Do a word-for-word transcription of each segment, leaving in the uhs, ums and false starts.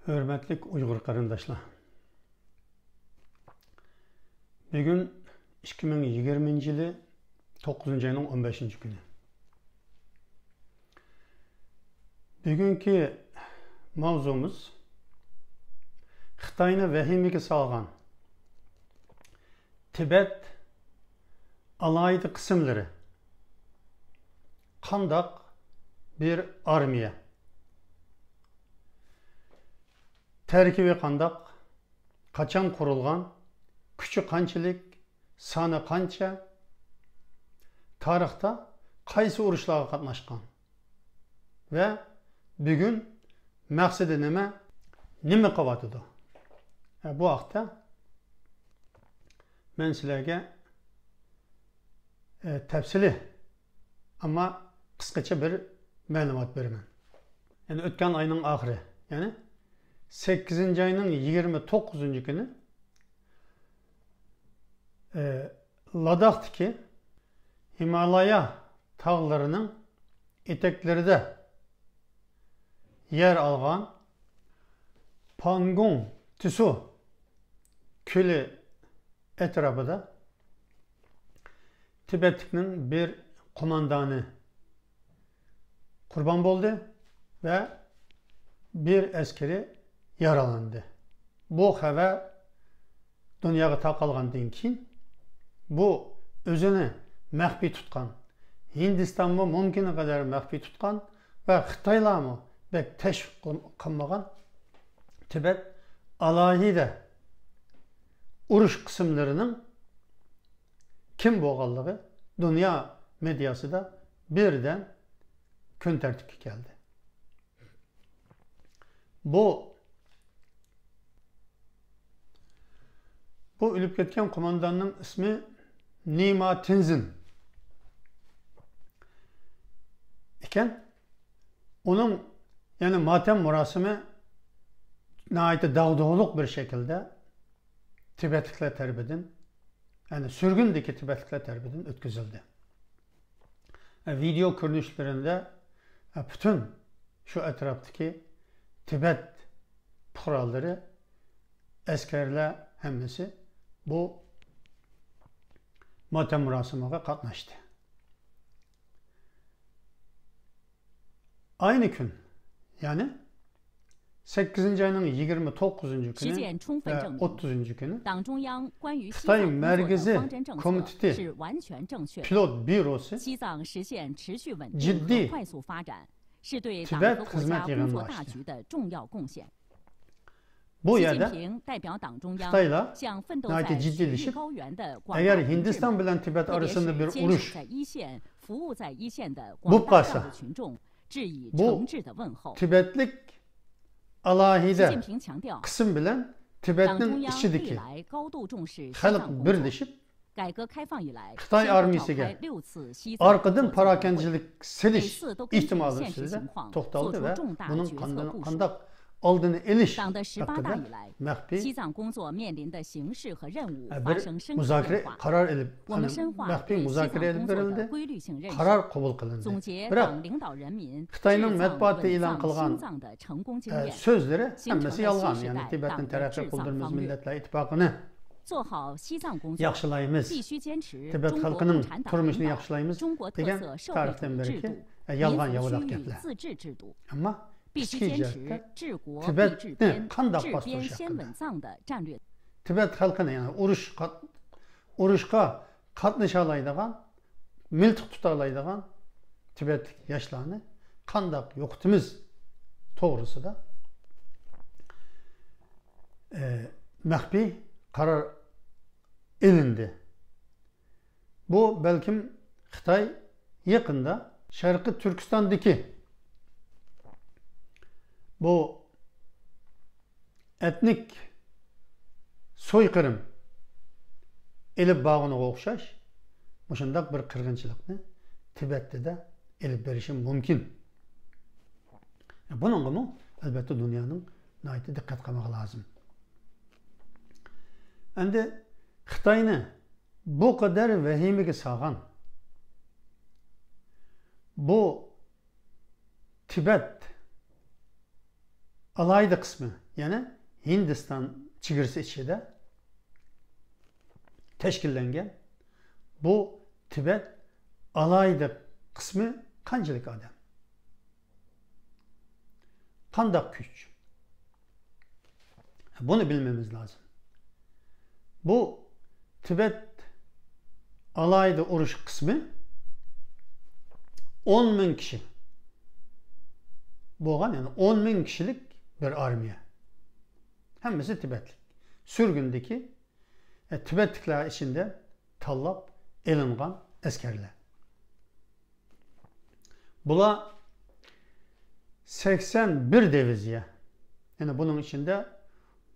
ھۆرمەتلىك ئۇيغۇر قېرىنداشلار، بۈگۈن ئىككى مىڭ يىگىرمىنچى يىلى توققۇزىنچى ئاينىڭ ئون بەشىنچى كۈنى. بۈگۈنكى ماۋزۇمىز خىتاينى ۋەھىمىگە سالغان تىبەت ئالاھىدە قىسىملىرى قانداق بىر ئارمىيە؟ تەركىبى قانداق؟ قاچان قۇرۇلغان؟ كۈچى قانچىلىك؟ سانى قانچە؟ تارىختا قايسى ئۇرۇشلارغا قاتناشقان؟ ۋە بۈگۈن مەقسىتى نېمە؟ نېمە قىلىۋاتىدۇ؟ ھە، بۇ ھەقتە مەن سىلەرگە، ئە، تەپسىلىي، ئەمما قىسقىچە بىر مەلۇمات بېرىمەن. يەنى ئۆتكەن ئاينىڭ ئاخىرى، يەنى سەككىزىنچى ئاينىڭ يىگىرمە توققۇزىنچى كۈنى، ئە، لاداختىكى ھىمالايا تاغلىرىنىڭ ئېتەكلىرىدە يەر ئالغان پانگۇڭ تىسۇ كۆلى ئەتراپىدا تىبەتلىكنىڭ بىر قوماندانى قۇربان بولدى ۋە بىر ئەسكىرى يارىلاندى. بۇ خەۋەر دۇنياغا تارقالغاندىن كېيىن، بۇ ئۆزىنى مەخپىي تۇتقان، ھىندىستانمۇ مۇمكىنغا قەدەر مەخپىي تۇتقان ۋە خىتايلارمۇ بەك تەشۋىق قىلمىغان تىبەت ئالاھىدە ئۇرۇش قىسىملىرىنىڭ كىم بولغانلىقى دۇنيا مېدىياسىدا بىردەم كۈن تەرتىپكە كەلدى. بۇ، بۇ ئۆلۈپ كەتكەن قومانداننىڭ ئىسمى نىما تىنزىن ئىكەن. ئۇنىڭ، يەنى ماتەم مۇراسىمى ناھايىتى داغدۇغىلىق بىر شەكىلدە تىبەتلىكلەر تەرىپىدىن، يەنى سۈرگۈندىكى تىبەتلىكلەر تەرىپىدىن ئۆتكۈزۈلدى. ۋىدېو كۆرۈنۈشلىرىدە پۈتۈن شۇ ئەتراپتىكى تىبەت پۇقرالىرى، ئەسكەرلەر ھەممىسى بۇ ماتەم مۇراسىمىغا قاتناشتى. ئاينى كۈن، يەنى سەككىزىنچى ئاينىڭ يىگىرمە توققۇزىنچى كۈنى ۋە ئوتتۇزىنچى كۈنى خىتاي مەركىزىي كومىتېتى پىلوت بيۇروسى جىددىي تىبەت خىزمەت يىغىنى ئاچتى. بۇ يەردە خىتايلار ناھايىتى جىددىيلىشىپ، ئەگەر ھىندىستان بىلەن تىبەت ئارىسىدا بىر ئۇرۇش بولۇپ قالسا، بۇ تىبەتلىك ئالاھىدە قىسىم بىلەن تىبەتنىڭ ئىچىدىكى خەلق بىرلىشىپ، خىتاي ئارمىيىسىگە ئارقىدىن پاراكەندىچىلىك سېلىش ئېھتىمالى ئۈستىدە توختالدى ۋە بۇنىڭ قانداق ئالدىنى ئېلىش ھەققىدە مەخپىي بىر مۇزاكىرە، قارار ئېلىپ، مەخپىي مۇزاكىرە ئېلىپ بېرىلدى. قارار قوبۇل قىلىندى. بىراق خىتاينىڭ مەتبۇئاتى ئېلان قىلغان، ئە، سۆزلىرى ھەممىسى يالغان. يەنى تىبەتنى تەرەققىي قىلدۇرىمىز، مىللەتلەر ئىتتىپاقىنى ياخشىلايمىز، تىبەت خەلقىنىڭ تۇرمۇشىنى ياخشىلايمىز دېگەن تارىختىن بېرىكى، ئە، يالغان ياۋىداق گەپلەر. ئەمما ئىچكى جەھەتتە تىبەتنى قانداق باستۇرۇش ھەققىدە، تىبەت خەلقىنى، يەنى ئۇرۇش قات-، ئۇرۇشقا قاتنىشالايدىغان، مىلتىق تۇتالايدىغان تىبەتلىك ياشلارنى قانداق يوقىتىمىز توغرىسىدا، ئە، مەخپىي قارار ئېلىندى. بۇ بەلكىم خىتاي يېقىندا شەرقىي تۈركىستاندىكى بۇ ئېتنىك سويقىرىم ئېلىپ بارغىنىغا ئوخشاش مۇشۇنداق بىر قىرغىنچىلىقنى تىبەتتە ئېلىپ بېرىشى مۇمكىن. بۇنىڭغىمۇ ئەلۋەتتە دۇنيانىڭ ناھايىتى دىققەت قىلمىقى لازىم. ئەمدى خىتاينى بۇ قەدەر ۋەھىمىگە سالغان بۇ تىبەت ئالاھىدە قىسمى، يەنى ھىندىستان چېگرىسى ئىچىدە تەشكىللەنگەن بۇ تىبەت ئالاھىدە قىسمى قانچىلىك ئادەم؟ قانداق كۈچ؟ بۇنى بىلمىمىز لازىم. بۇ تىبەت ئالاھىدە ئۇرۇش قىسمى ئون مىڭ كىشى بولغان، يەنى ئون مىڭ كىشىلىك بىر ئارمىيە. ھەممىسى تىبەتلىك. سۈرگۈندىكى، ئە، تىبەتلىكلەر ئىچىدە تاللاپ ئېلىنغان ئەسكەرلەر. بۇلار سەكسەن بىر دىۋىزىيە. يەنى بۇنىڭ ئىچىدە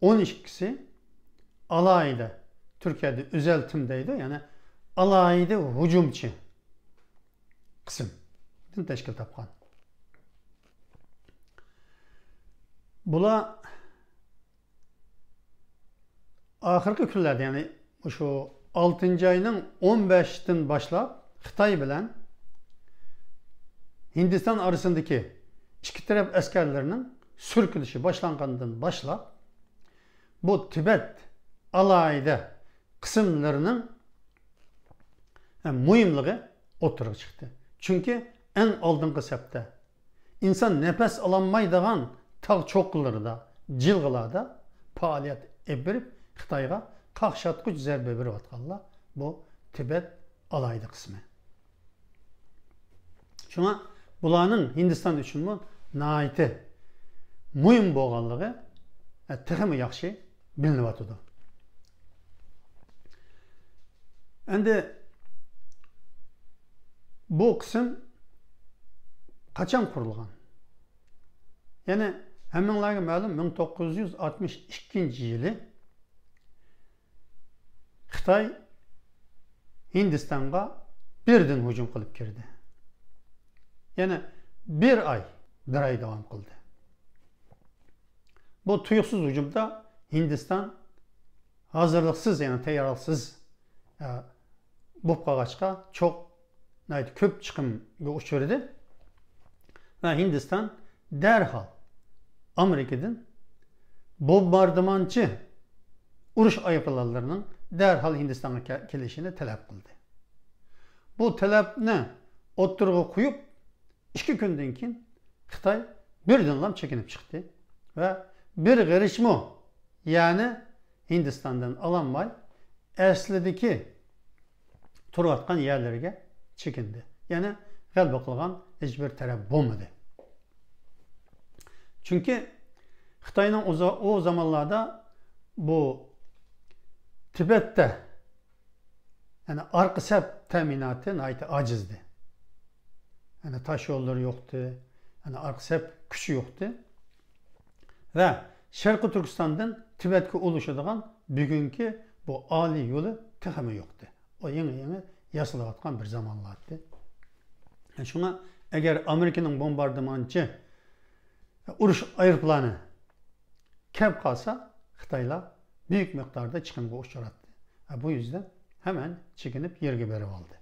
ئون ئىككىسى ئالاھىدە، تۈركىيەدە ئۆزەل تىم دەيدۇ، يەنى ئالاھىدە ھۇجۇمچى قىسىمدىن تەشكىل تاپقان. بۇلار ئاخىرقى كۈنلەردە، يەنى مۇشۇ ئالتىنچى ئاينىڭ ئون بەشىدىن باشلاپ خىتاي بىلەن ھىندىستان ئارىسىندىكى ئىككى تەرەپ ئەسكەرلىرىنىڭ سۈركىلىشى باشلانغاندىن باشلاپ، بۇ تىبەت ئالاھىدە قىسىملىرىنىڭ مۇھىملىقى ئوتتۇرىغا چىقتى. چۈنكى ئەڭ ئالدىنقى سەپتە ئىنسان نەپەس ئالالمايدىغان تاغ چوققىلىرىدا، جىلغىلاردا پائالىيەت ئېلىپ بېرىپ، خىتايغا قاقشاتقۇچ زەربە بېرىۋاتقانلار بۇ تىبەت ئالاھىدە قىسمى. شۇڭا بۇلارنىڭ ھىندىستان ئۈچۈنمۇ ناھايىتى مۇھىم بولغانلىقى، ئە، تېخىمۇ ياخشى بىلىنىۋاتىدۇ. ئەمدى بۇ قىسىم قاچان قۇرۇلغان؟ يەنى ھەممىڭلارغا مەلۇم، مىڭ توققۇز يۈز ئاتمىش ئىككىنچى يىلى خىتاي ھىندىستانغا بىردىن ھۇجۇم قىلىپ كىردى. يەنى بىر ئاي، بىر ئاي داۋام قىلدى. بۇ تۇيۇقسىز ھۇجۇمدا ھىندىستان ھازىرلىقسىز، يەنى تەييارلىقسىز، ئە، بولۇپ قالغاچقا، چوق ناھايىتى كۆپ چىقىمغا ئۇچرىدى. ۋە ھىندىستان دەرھال ئامېرىكىدىن بومباردىمانچى ئۇرۇش ئايروپىلانلىرىنىڭ دەرھال ھىندىستانغا كە-، كېلىشىنى تەلەپ قىلدى. بۇ تەلەپنى ئوتتۇرىغا قويۇپ، ئىككى كۈندىن كېيىن خىتاي بىردىنلا چېكىنىپ چىقتى ۋە بىر غېرىچمۇ يەرنى ھىندىستاندىن ئالالماي، ئەسلىدىكى تۇرۇۋاتقان يەرلىرىگە چېكىندى. يەنى غەلىبە قىلغان ھېچبىر تەرەپ بولمىدى. چۈنكى خىتاينىڭ ئۇزا-، ئۇ زامانلاردا بۇ تىبەتتە، يەنى ئارقا سەپ تەمىناتى ناھايىتى ئاجىزدى. يەنى تاش يوللىرى يوقتى، يەنى ئارقا سەپ كۈچى يوقتى. ۋە شەرقىي تۈركىستاندىن تىبەتكە ئۇلىشىدىغان بۈگۈنكى بۇ ئالىي يولى تېخىمۇ يوقتى. ئۇ يېڭى-يېڭى ياسىلىۋاتقان بىر زامانلاردى. شۇڭا ئەگەر ئامېرىكىنىڭ بومباردىمانچى ئۇرۇش ئايروپىلانى كەپ قالسا، خىتايلار بۈيۈك مىقداردا چىقىمغا ئۇچراتتى. ھە، بۇ يۈزدىن ھەمەن چېكىنىپ يېرىگە بېرىۋالدى.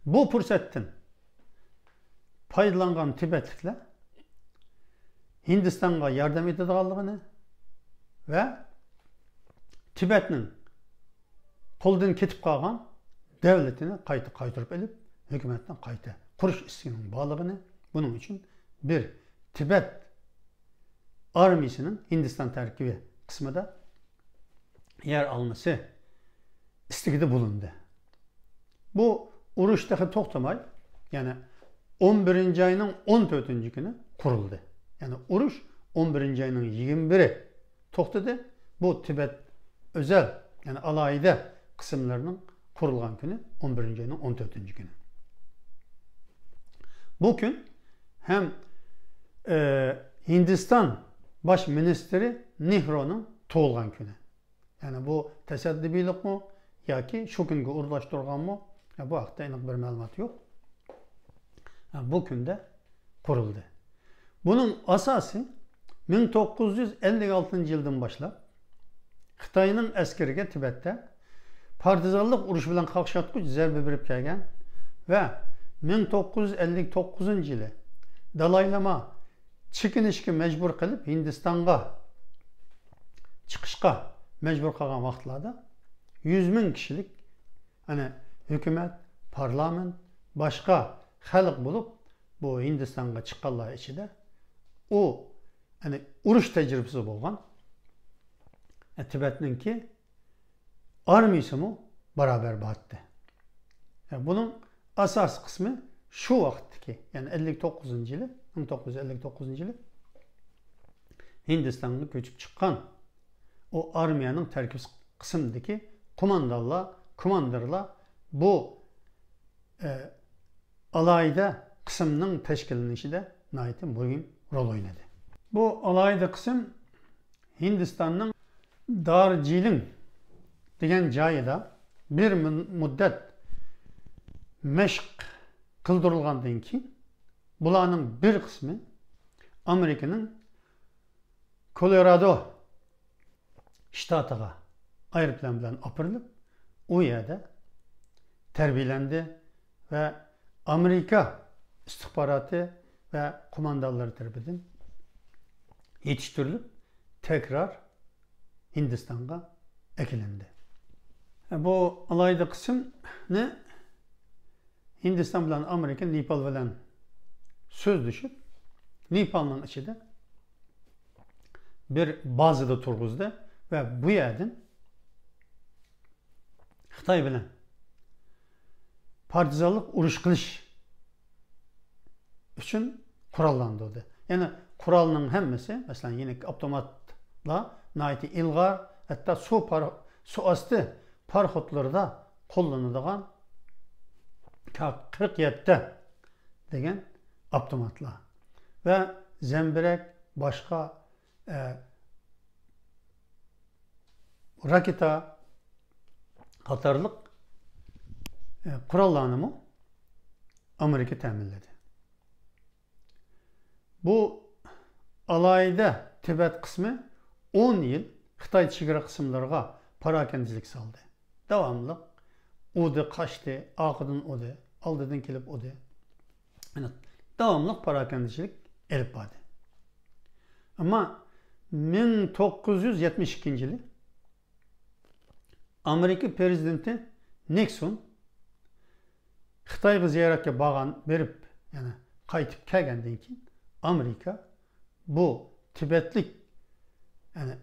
بۇ پۇرسەتتىن پايدىلانغان تىبەتلىكلەر ھىندىستانغا ياردەم ئېتىدىغانلىقىنى ۋە تىبەتنىڭ قولدىن كېتىپ قالغان دەۋلىتىنى قايتا قايتۇرۇپ ئېلىپ، ھۆكۈمەتنى قايتا قۇرۇش ئىستىكىنىڭ بارلىقىنى، بۇنىڭ ئۈچۈن بىر تىبەت ئارمىيىسىنىڭ ھىندىستان تەركىبى قىسمىدا يەر ئالمىسى ئىستىكىدە بولۇندى. بۇ ئۇرۇش تېخى توختىماي، يەنى ئون بىرىنچى ئاينىڭ ئون تۆتىنچى كۈنى قۇرۇلدى. يەنى ئۇرۇش ئون بىرىنچى ئاينىڭ يىگىرمە بىرى توختىدى. بۇ تىبەت ئۆزەل، يەنى ئالاھىدە قىسىملىرىنىڭ قۇرۇلغان كۈنى ئون بىرىنچى ئاينىڭ ئون تۆتىنچى كۈنى. بۇ كۈن ھەم، ئە، ھىندىستان باش مىنىستىرى نېھرۇنىڭ تۇغۇلغان كۈنى. يەنى بۇ تەسەددۇبىيلىقمۇ ياكى شۇ كۈنگە ئورۇنلاشتۇرغانمۇ؟ يا، بۇ ھەقتە ئېنىق بىر مەلۇمات يوق. ھە، بۇ كۈندە قۇرۇلدى. بۇنىڭ ئاساسى مىڭ توققۇز يۈز ئەللىك ئالتىنچى يىلدىن باشلاپ خىتاينىڭ ئەسكىرىگە تىبەتتە پارتىزانلىق ئۇرۇشى بىلەن قاقشاتقۇچ زەربە بېرىپ كەلگەن ۋە مىڭ توققۇز يۈز ئەللىك توققۇزىنچى يىلى دالايلاما چېكىنىشكە مەجبۇر قىلىپ، ھىندىستانغا چىقىشقا مەجبۇر قىلغان ۋاقىتلاردا يۈز مىڭ كىشىلىك، يەنى ھۆكۈمەت، پارلامېنت، باشقا خەلق بولۇپ، بۇ ھىندىستانغا چىققانلار ئىچىدە ئۇ، يەنى ئۇرۇش تەجرىبىسى بولغان، تىبەتنىڭكى ئارمىيىسىمۇ بارابەر بارتتى. بۇنىڭ ئاساسىي قىسمى شۇ ۋاقىتتىكى، يەنى ئەللىك توققۇزىنچى يىلى، مىڭ توققۇز يۈز ئەللىك توققۇزىنچى يىلى ھىندىستانغا كۆچۈپ چىققان ئۇ ئارمىيەنىڭ تەركىبىي قىسمىدىكى قوماندانلار، كوماندىرلار بۇ، ئە، ئالاھىدە قىسىمنىڭ تەشكىللىنىشىدە ناھايىتى مۇھىم رول ئوينىدى. بۇ ئالاھىدە قىسىم ھىندىستاننىڭ دارجىلىڭ دېگەن جايىدا بىر مۇ-، مۇددەت مەشىق قىلدۇرۇلغاندىن كېيىن، بۇلارنىڭ بىر قىسمى ئامېرىكىنىڭ كولورادو شتاتىغا ئايروپىلان بىلەن ئاپىرىلىپ، ئۇ يەردە تەربىيەلەندى ۋە ئامېرىكا ئىستىخباراتى ۋە قوماندانلىرى تەرىپىدىن يېتىشتۈرۈلۈپ، تەكرار ھىندىستانغا ئەكېلىندى. بۇ ئالاھىدە قىسىمنى ھىندىستان بىلەن ئامېرىكا نېپال بىلەن سۆزلىشىپ، نېپالنىڭ ئىچىدە بىر بازىدا تۇرغۇزدى ۋە بۇ يەردىن خىتاي بىلەن پارتىزانلىق ئۇرۇش قىلىش ئۈچۈن قوراللاندۇردى. يەنى قورالنىڭ ھەممىسى، مەسىلەن، يېنىك ئاپتوماتلار، ناھايىتى ئىلغار، ھەتتا سۇ پار-، سۇ ئاستى پاراخوتلىرىدا قوللىنىدىغان كا قىرىق يەتتە دېگەن ئاپتوماتلار ۋە زەمبىرەك، باشقا، ئە، راكېتا قاتارلىق، ئە، قوراللارنىمۇ ئامېرىكا تەمىنلىدى. بۇ ئالاھىدە تىبەت قىسمى ئون يىل خىتاي چېگرا قىسىملىرىغا پاراكەندىچىلىك سالدى. داۋاملىق ئۇدى، قاچتى، ئارقىدىن ئۇدى، ئالدىدىن كېلىپ ئۇدى. يەنى داۋاملىق پاراكەندىچىلىك ئېلىپ باردى. ئەمما مىڭ توققۇز يۈز يەتمىش ئىككىنچى يىلى ئامېرىكا پرېزىدېنتى نىكسون خىتايغا زىيارەتكە بارغان، بېرىپ، يەنى قايتىپ كەلگەندىن كېيىن، ئامېرىكا بۇ تىبەتلىك، يەنى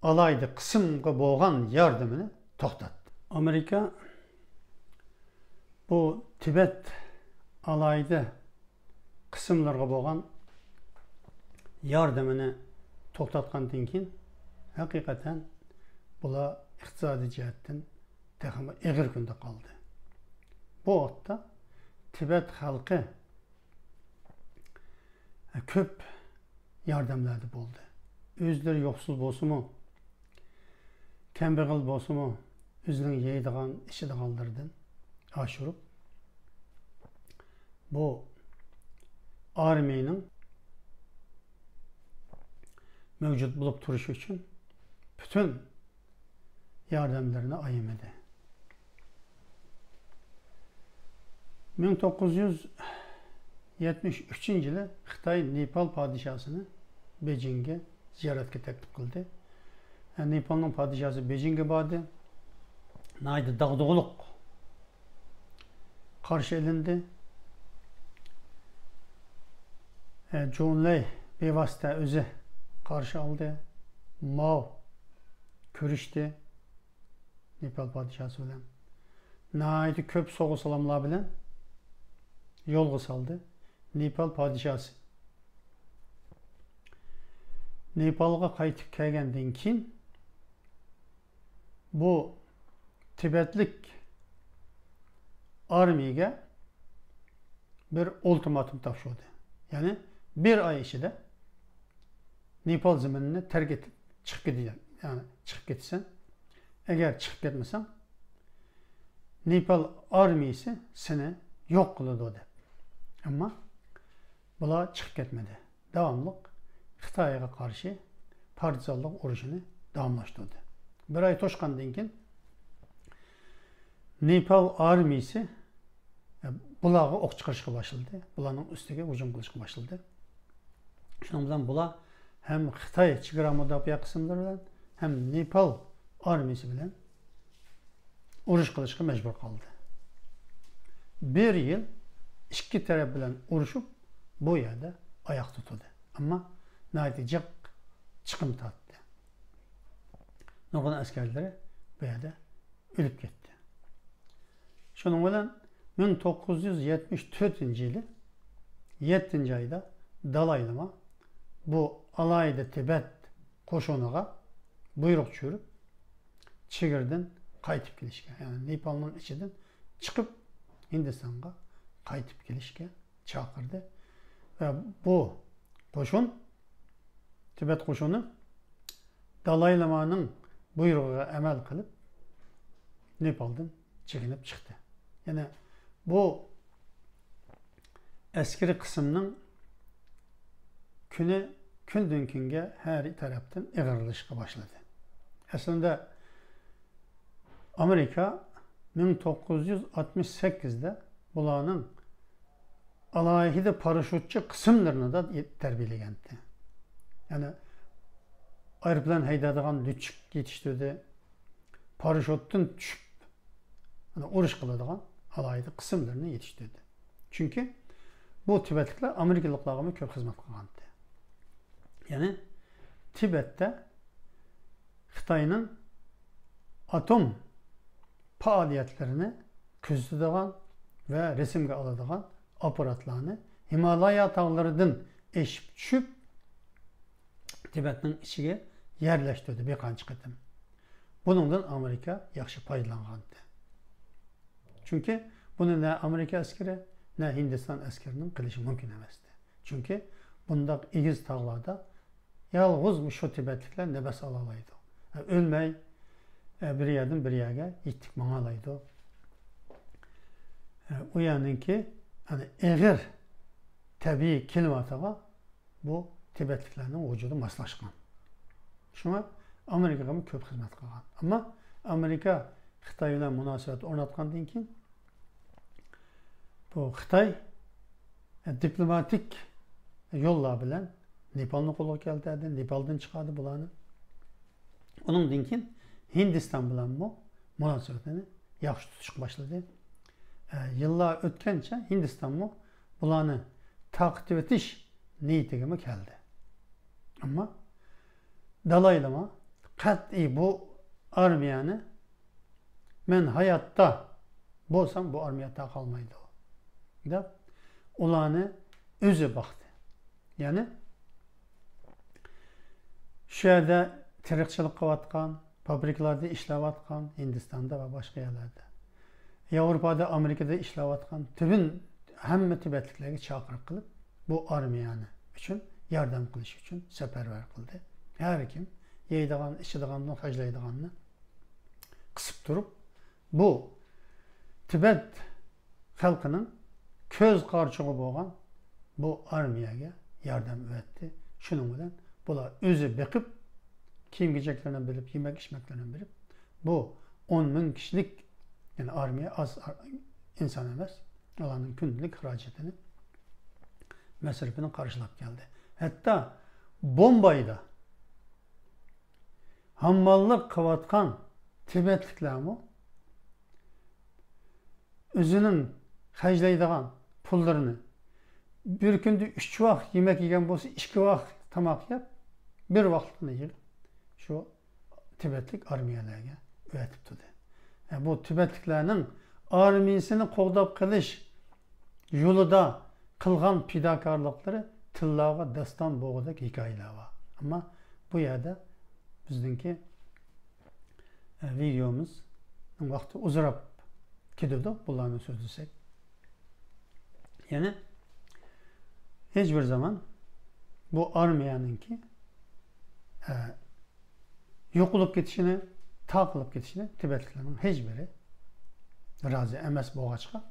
ئالاھىدە قىسىمغا بولغان ياردىمىنى توختاتتى. ئامېرىكا بۇ تىبەت ئالاھىدە قىسىملىرىغا بولغان ياردىمىنى توختاتقاندىن كېيىن، ھەقىقەتەن بۇلار ئىقتىسادىي جەھەتتىن تېخىمۇ ئېغىر كۈندە قالدى. بۇ ۋاقىتتا تىبەت خەلقى كۆپ ياردەملەردە بولدى. ئۆزلىرى يوقسۇل بولسىمۇ، كەمبەغەل بولسىمۇ، ئۆزىنىڭ يەيدىغان، ئىچىدىغانلىرىدىن ئاشۇرۇپ، بۇ ئارمىيىنىڭ مەۋجۇت بولۇپ تۇرۇشى ئۈچۈن پۈتۈن ياردەملىرىنى ئايىمىدى. مىڭ توققۇز يۈز يەتمىش ئۈچىنچى يىلى خىتاي نېپال پادىشاسىنى بېيجىڭگە زىيارەتكە تەكلىپ قىلدى. نېپالنىڭ پادىشاسى بېيجىڭگە باردى. ناھايىتى داغدۇغىلىق قارشى ئېلىندى. جون لەي بىۋاسىتە ئۆزى قارشى ئالدى. ماۋ كۆرۈشتى نېپال پادىشاسى بىلەن. ناھايىتى كۆپ سوۋغا-سالاملار بىلەن يولغا سالدى. نېپال پادىشاسى نېپالغا قايتىپ كەلگەندىن كېيىن، بۇ تىبەتلىك ئارمىيىگە بىر ئۇلتىماتوم تاپشۇردى. يەنى بىر ئاي ئىچىدە نېپال زېمىنىنى تەرك ئېتىپ چىقىپ كېتىدۇ. يەنى چىقىپ كېتىسەن. ئەگەر چىقىپ كەتمىسەڭ، نېپال ئارمىيىسى سېنى يوق قىلىدۇ، دەپ. ئەمما بۇلار چىقىپ كەتمىدى. داۋاملىق خىتايغا قارشى پارتىزانلىق ئۇرۇشىنى داۋاملاشتۇردى. بىر ئاي توشقاندىن كېيىن نېپال ئارمىيىسى، ئە، بۇلارغا ئوق چىقىرىشقا باشلىدى. بۇلارنىڭ ئۈستىگە ھۇجۇم قىلىشقا باشلىدى. شۇنىڭ بىلەن بۇلار ھەم خىتاي چېگرا مۇداپىئە قىسىملىرى بىلەن، ھەم نېپال ئارمىيىسى بىلەن ئۇرۇش قىلىشقا مەجبۇر قالدى. بىر يىل ئىككى تەرەپ بىلەن ئۇرۇشۇپ، بۇ يەردە ئاياق تۇتۇلدى. ئەمما ناھايىتى جىق چىقىم تارتتى. نۇرغۇن ئەسكەرلىرى بۇ يەردە ئۆلۈپ كەتتى. شۇنىڭ بىلەن مىڭ توققۇز يۈز يەتمىش تۆتىنچى يىلى يەتتىنچى ئايدا دالايلاما بۇ ئالاھىدە تىبەت قوشۇنىغا بۇيرۇق چۈشۈرۈپ، چېگرىدىن قايتىپ كېلىشكە، يەنى نېپالنىڭ ئىچىدىن چىقىپ، ھىندىستانغا قايتىپ كېلىشكە چاقىردى. ۋە بۇ قوشۇن، تىبەت قوشۇنى دالايلامانىڭ بۇيرۇقىغا ئەمەل قىلىپ، نېپالدىن چېكىنىپ چىقتى. يەنى بۇ ئەسكىرىي قىسىمنىڭ كۈنى كۈندىن كۈنگە ھەر تەرەپتىن ئېغىرلىشىشقا باشلىدى. ئەسلىدە ئامېرىكا مىڭ توققۇز يۈز ئاتمىش سەككىزدە بۇلارنىڭ ئالاھىدە پاراشوتچى قىسىملىرىنى تەربىيەلىگەنتى. يەنى ئايروپىلان ھەيدەيدىغان لۆچۈك يېتىشتۈردى. پاراشوتتىن چۈشۈپ، يەنى ئۇرۇش قىلىدىغان ئالاھىدە قىسىملىرىنى يېتىشتۈردى. چۈنكى بۇ تىبەتلىكلەر ئامېرىكىلىقلارغىمۇ كۆپ خىزمەت قىلغانتى. يەنى تىبەتتە خىتاينىڭ ئاتوم پائالىيەتلىرىنى كۆزىتىدىغان ۋە رەسىمگە ئالىدىغان ئاپپاراتلارنى ھىمالايا تاغلىرىدىن ئېشىپ چۈشۈپ، تىبەتنىڭ ئىچىگە يەرلەشتۈردى بىر قانچە قېتىم. بۇنىڭدىن ئامېرىكا ياخشى پايدىلانغانىدى. چۈنكى بۇنى نە ئامېرىكا ئەسكىرى، نە ھىندىستان ئەسكىرىنىڭ قىلىشى مۇمكىن ئەمەستى. چۈنكى بۇنداق ئېگىز تاغلاردا يالغۇز مۇشۇ تىبەتلىكلەر نەپەس ئالالايدۇ. ئۆلمەي، بىر يەردىن بىر يەرگە يېتىپ ماڭالايدۇ. ئۇ يەرنىڭكى، يەنى ئېغىر تەبىئىي كىلىماتىغا بۇ تىبەتلىكلەرنىڭ ۋۇجۇدى ماسلاشقان. شۇڭا ئامېرىكىغىمۇ كۆپ خىزمەت قىلغان. ئەمما ئامېرىكا خىتاي بىلەن مۇناسىۋەت ئورناتقاندىن كېيىن، بۇ خىتاي، ئە، دىپلوماتىك يوللار بىلەن نېپالنى قولغا كەلتۈردى، نېپالدىن چىقاردى بۇلارنى. ئۇنىڭدىن كېيىن ھىندىستان بىلەنمۇ مۇناسىۋىتىنى ياخشى تۇتۇشقا باشلىدى. ئە، يىللار ئۆتكەنچە ھىندىستانمۇ بۇلارنى تارقىتىۋېتىش نىيىتىگىمۇ كەلدى. ئەمما دالايلاما قەتئىي بۇ ئارمىيەنى مەن ھاياتتا بولسام، بۇ ئارمىيە تاقالمايدۇ، دەپ ئۇلارنى ئۆزى باقتى. يەنى شۇ يەردە تېرىقچىلىق قىلىۋاتقان، فابرىكىلاردا ئىشلەۋاتقان، ھىندىستاندا ۋە باشقا يەرلەردە، ياۋروپادا، ئامېرىكىدا ئىشلەۋاتقان تۈبۈن ھەممە تىبەتلىكلەرگە چاقىرىق قىلىپ، بۇ ئارمىيەنى ئۈچۈن ياردەم قىلىش ئۈچۈن سەپەرۋەر قىلدى. ھەر كىم يەيدىغان، ئىچىدىغاننى، خەجلەيدىغاننى قىسىپ تۇرۇپ، بۇ تىبەت خەلقىنىڭ كۆز قارىچۇقى بولغان بۇ ئارمىيەگە ياردەم ئەۋەتتى. شۇنىڭ بىلەن بۇلار ئۆزى بېقىپ، كىيىم-كېچەكلىرىنى بىلىپ، يېمەك-ئىچمەكلىرىنى بىلىپ، بۇ ئون مىڭ كىشىلىك، يەنى ئارمىيە ئاز ئار-، ئىنسان ئەمەس، ئۇلارنىڭ كۈندىلىك خىراجىتىنى، مەسرىپىنى قارشىلاپ كەلدى. ھەتتا بومبايدا ھامماللىق قىلىۋاتقان تىبەتلىكلەرمۇ ئۆزىنىڭ خەجلەيدىغان پۇللىرىنى، بىر كۈندە ئۈچ ۋاق يېمەك يېگەن بولسا، ئىككى ۋاق تاماق يەپ، بىر ۋاقلىقنى يىغىپ، شۇ تىبەتلىك ئارمىيەلەرگە ئەۋەتىپ تۇردى. بۇ تىبەتلىكلەرنىڭ ئارمىيىسىنى قوغداپ قېلىش يولىدا قىلغان پىداكارلىقلىرى تىللاغا داستان بولغۇدەك ھېكايىلەر بار. ئەمما بۇ يەردە بىزنىڭكى، ئە، ۋىدېيومىزنىڭ ۋاقتى ئۇزىراپ كېتىدۇ، بۇلارنى سۆزلىسەك. يەنى ھېچ بىر زامان بۇ ئارمىيەنىڭكى، ئە، يوقىلىپ كېتىشىنى، تاقىلىپ كېتىشىنى تىبەتلىكلەرنىڭ ھېچ بىرى رازى ئەمەس بولغاچقا،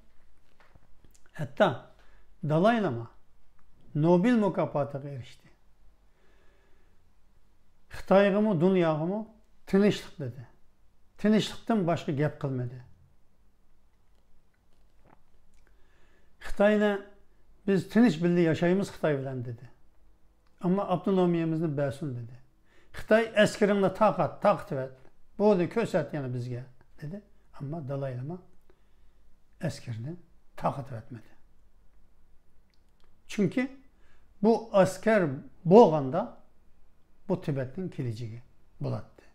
ھەتتا دالاي لاما نوبېل مۇكاپاتىغا ئېرىشتى. خىتايغىمۇ، دۇنياغىمۇ تىنچلىق دېدى. تىنچلىقتىن باشقا گەپ قىلمىدى. خىتاينى، «بىز تىنچ بىللە ياشايمىز خىتاي بىلەن» دېدى. ئەمما ئاپتونومىيەمىزنى بەرسۇن دېدى. خىتاي ئەسكىرىڭنى تارقات، تارقىتىۋەت. بۇنى كۆرسەت يەنە بىزگە دېدى. ئەمما دالاي لاما ئەسكىرىنى تارقىتىۋەتمىدى. چۈنكى بۇ ئەسكەر بولغاندا بۇ تىبەتنىڭ كېلىچىكى بولاتتى.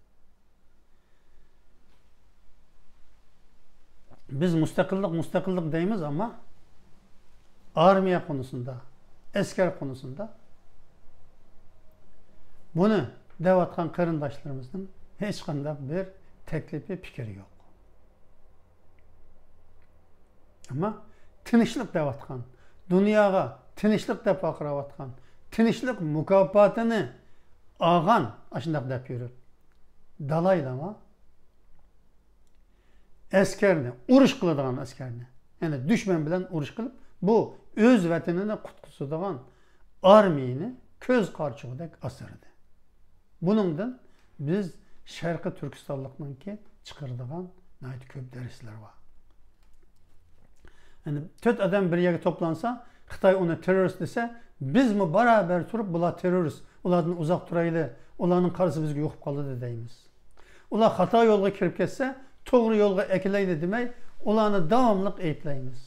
بىز مۇستەقىللىق، مۇستەقىللىق دەيمىز، ئەمما ئارمىيە قونۇسىندا، ئەسكەر قونۇسىندا بۇنى دەۋاتقان قېرىنداشلىرىمىزنىڭ ھېچقانداق بىر تەكلىپى، پىكرى يوق. ئەمما تىنچلىق دەۋاتقان، دۇنياغا تىنچلىق دەپ ۋارقىراۋاتقان، تىنچلىق مۇكاپاتىنى ئالغان، ئاشۇنداق دەپ يۈرۈپ، دالاي لاما ئەسكەرنى، ئۇرۇش قىلىدىغان ئەسكەرنى، يەنى دۈشمەن بىلەن ئۇرۇش قىلىپ، بۇ ئۆز ۋەتىنىنى قۇتقۇزىدىغان ئارمىيىنى كۆز قارىچۇقىدەك ئاسرىدى. بۇنىڭدىن بىز شەرقىي تۈركىستانلىقنىڭكى چىقىرىدىغان ناھايىتى كۆپ دەرسلەر بار. يەنى تۆت ئادەم بىر يەرگە توپلانسا، خىتاي ئۇنى تېررورىست دېسە، بىزمۇ باراۋەر تۇرۇپ، بۇلار تېررورىست، ئۇلاردىن ئۇزاق تۇرايلى، ئۇلارنىڭ قارىسى بىزگە يۇقۇپ قالىدۇ دەيمىز. ئۇلار خاتا يولغا كىرىپ كەتسە، توغرا يولغا ئەكېلەيلى دېمەي، ئۇلارنى داۋاملىق ئەيىبلەيمىز.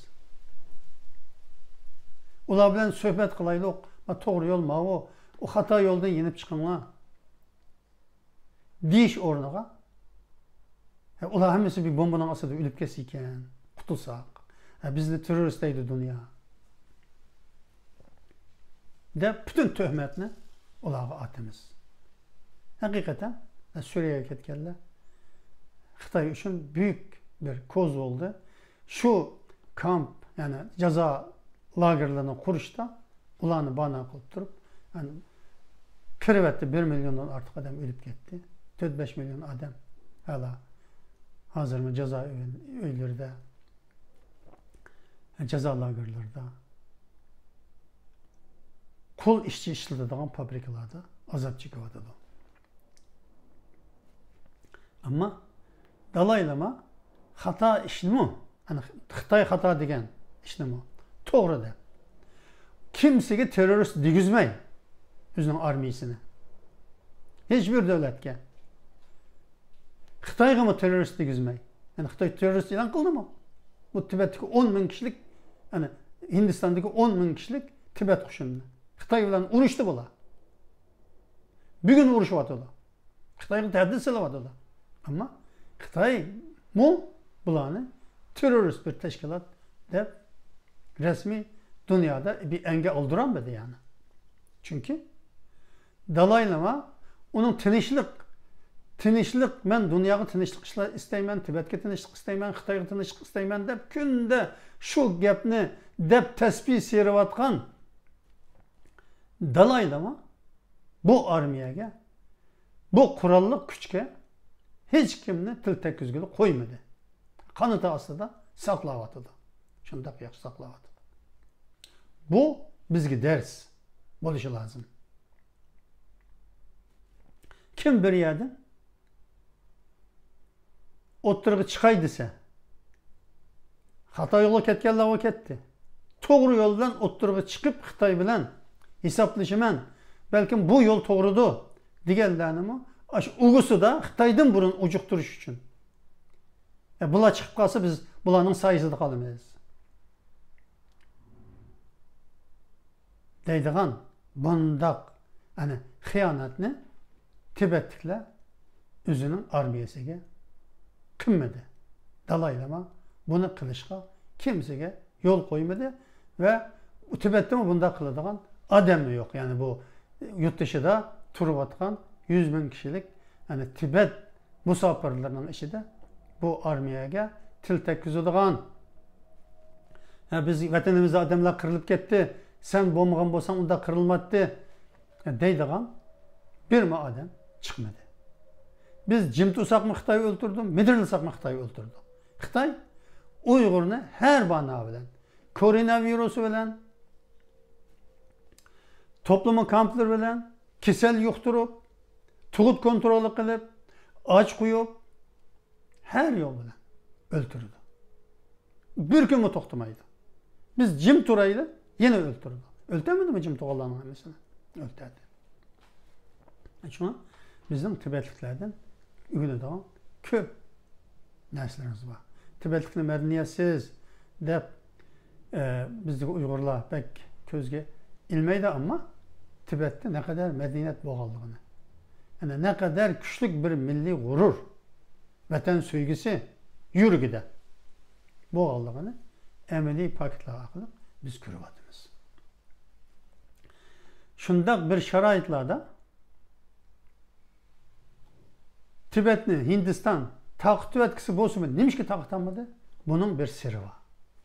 ئۇلار بىلەن سۆھبەت قىلايلۇق، ما، توغرا يول ماۋۇ، ئۇ خاتا يولدىن يېنىپ چىقىڭلار دېيىش ئورنىغا، ھە، ئۇلار ھەممىسى بىر بومبىنىڭ ئاستىدا ئۆلۈپ كەتسە ئىكەن، قۇتۇلساق، ھە، بىزنى تېررورىست دەيدۇ دۇنيا، دەپ پۈتۈن تۆھمەتنى ئۇلارغا ئاتىمىز. ھەقىقەتەن، ھە، سۈرىيەگە كەتكەنلەر خىتاي ئۈچۈن بۈيۈك بىر كوز بولدى. شۇ كامپ، يەنى جازا لاگېرلىرىنى قۇرۇشتا ئۇلارنى بانا قىلىپ تۇرۇپ، يەنى قىرىۋەتتى، بىر مىليوندىن ئارتۇق ئادەم ئۆلۈپ كەتتى. تۆت بەش مىليون ئادەم ھالا ھازىرمۇ جازا ئۆي-، ئۆيلىرىدە، جازا لاگېرلىرىدا، قۇل ئىشچى ئىشلىتىدىغان فابرىكىلاردا ئازاب چېكىۋاتىدۇ. ئەمما دالاي لاما خاتا ئىشنىمۇ، يەنى خىتاي خاتا دېگەن ئىشنىمۇ توغرا دەپ، كىمسىگە تېررورىست دېگۈزمەي ئۆزىنىڭ ئارمىيىسىنى، ھېچ بىر دۆلەتكە، خىتايغىمۇ تېررورىست دېگۈزمەي، يەنى خىتاي تېررورىست ئېلان قىلدىمۇ؟ بۇ تىبەتتىكى ئون مىڭ كىشىلىك، يەنى ھىندىستاندىكى ئون مىڭ كىشىلىك تىبەت قوشۇنىنى، خىتاي بىلەن ئۇرۇشتى بۇلار. بۈگۈن ئۇرۇشۇۋاتىدۇ. خىتايغا تەھدىت سېلىۋاتىدۇ. ئەمما خىتايمۇ بۇلارنى تېررورىست بىر تەشكىلات دەپ رەسمىي دۇنيادا بىر ئەنگە ئالدۇرالمىدى يەنى. چۈنكى دالاي لاما ئۇنىڭ تىنچلىق، تىنچلىق، مەن دۇنياغا تىنچلىق ئىشلار ئىستەيمەن، تىبەتكە تىنچلىق ئىستەيمەن، خىتايغا تىنچلىق ئىستەيمەن دەپ كۈندە شۇ گەپنى دەپ تەسپىھ سىيرىۋاتقان دالاي لاما بۇ ئارمىيەگە، بۇ قوراللىق كۈچكە ھېچكىمنى تىل تەگكۈزگىلى قويمىدى. قانىتى ئاستىدا ساقلاۋاتىدۇ. شۇنداق ياخشى ساقلاۋاتىدۇ. بۇ بىزگە دەرس بولۇشى لازىم. كىم بىر يەردىن ئوتتۇرىغا چىقاي دېسە، خاتا يولغا كەتكەنلەرغۇ كەتتى. توغرا يول بىلەن ئوتتۇرىغا چىقىپ، خىتاي بىلەن ھېسابلىشىمەن، بەلكىم بۇ يول توغرىدۇ دېگەنلەرنىمۇ ئاشۇ ئۇگىسىدا خىتايدىن بۇرۇن ئۇجۇقتۇرۇش ئۈچۈن. ئە، بۇلار چىقىپ قالسا، بىز بۇلارنىڭ سايىسىدا قالىمىز. دەيدىغان بۇنداق، ئەنە، خىيانەتنى تىبەتلىكلەر ئۆزىنىڭ ئارمىيەسىگە قىلمىدى. دالاي لاما بۇنى قىلىشقا كىمسىگە يول قويمىدى ۋە تىبەتتىمۇ بۇنداق قىلىدىغان ئادەممۇ يوق. يەنى بۇ يۇرت دېشىدا تۇرۇۋاتقان يۈز مىڭ كىشىلىك، يەنى تىبەت مۇساپىرلىرىنىڭ ئىچىدە بۇ ئارمىيەگە تىل تەگكۈزىدىغان، ھە، بىز ۋەتىنىمىزدە ئادەملەر قىرىلىپ كەتتى، سەن بولمىغان بولساڭ ئۇنداق قىرىلماتتى، دەيدىغان بىرمۇ ئادەم چىقمىدى. بىز جىم تۇرساقمۇ خىتاي ئۆلتۈردى، مىدىرلىساقمۇ خىتاي ئۆلتۈردى. خىتاي ئۇيغۇرنى ھەر بانا بىلەن، كوروناۋىرۇسى بىلەن، توپلىما كامپلىرى بىلەن، كېسەل يۇقتۇرۇپ، تۇغۇت كونترولى قىلىپ، ئاچ قويۇپ، ھەر يول بىلەن ئۆلتۈرىدۇ. بىر كۈنمۇ توختىمايدۇ. بىز جىم تۇرايلى، يەنە ئۆلتۈرىدۇ. ئۆلتۈرمىدىمۇ جىم تۇرغانلارنىڭ ھەممىسىنى؟ ئۆلتۈردى. شۇڭا بىزنىڭ تىبەتلىكلەردىن ئۆگىنىدىغان كۆپ نەرسىلىرىمىز بار. تىبەتلىكنى مەدەنىيەتسىز دەپ، ئە، بىزدىكى ئۇيغۇرلار بەك كۆزگە ئىلمايدۇ، ئەمما تىبەتتە نەقەدەر مەدەنىيەت بولغانلىقىنى، يەنى نەقەدەر كۈچلۈك بىر مىللىي غۇرۇر، ۋەتەن سۆيگۈسى يۈرىكىدە بولغانلىقىنى ئەمەلىي پاكىتلار ئارقىلىق بىز كۆرۈۋاتىمىز. شۇنداق بىر شارائىتلاردا تىبەتنى ھىندىستان تارقىتىۋەتكۈسى بولسىمۇ، نېمىشقا تارقىتالمىدى؟ بۇنىڭ بىر سىرى بار.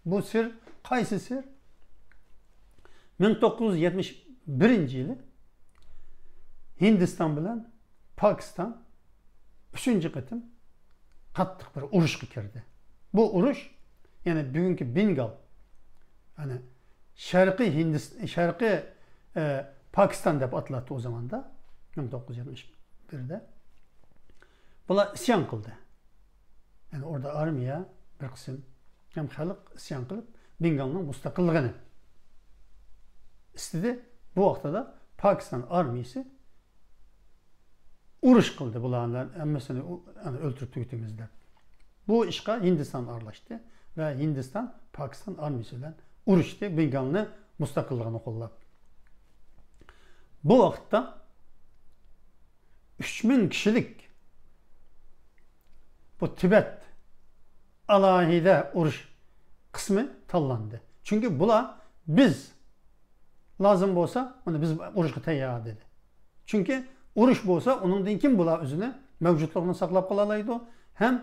بۇ سىر قايسى سىر؟ مىڭ توققۇز يۈز يەتمىش بىرىنچى يىلى ھىندىستان بىلەن پاكىستان ئۈچىنچى قېتىم قاتتىق بىر ئۇرۇشقا كىردى. بۇ ئۇرۇش، يەنى بۈگۈنكى بېنگال، يەنى شەرقىي ھىندىست-، شەرقىي، ئە، پاكىستان دەپ ئاتىلاتتى ئۇ زاماندا، مىڭ توققۇز يۈز يەتمىش بىردە. بۇلار ئىسيان قىلدى. يەنى ئوردا ئارمىيە، بىر قىسىم ھەم خەلق ئىسيان قىلىپ، بېنگالنىڭ مۇستەقىللىقىنى ئىستىدى. بۇ ۋاقتىدا پاكىستان ئارمىيىسى ئۇرۇش قىلدى، بۇلارنى ھەممىسىنى ئۇ-، يەنى ئۆلتۈرۈپ تۈگىتىمىز دەپ. بۇ ئىشقا ھىندىستان ئارىلاشتى ۋە ھىندىستان پاكىستان ئارمىيىسى بىلەن ئۇرۇشتى، بېنگالنى مۇستەقىللىقىنى قوللاپ. بۇ ۋاقىتتا ئۈچ مىڭ كىشىلىك بۇ تىبەت ئالاھىدە ئۇرۇش قىسمى تاللاندى. چۈنكى بۇلار، بىز لازىم بولسا، مانا بىز ئۇرۇشقا تەييار دېدى. چۈنكى ئۇرۇش بولسا، ئۇنىڭدىن كېيىن بۇلار ئۆزىنى، مەۋجۇتلۇقىنى ساقلاپ قالالايدۇ ھەم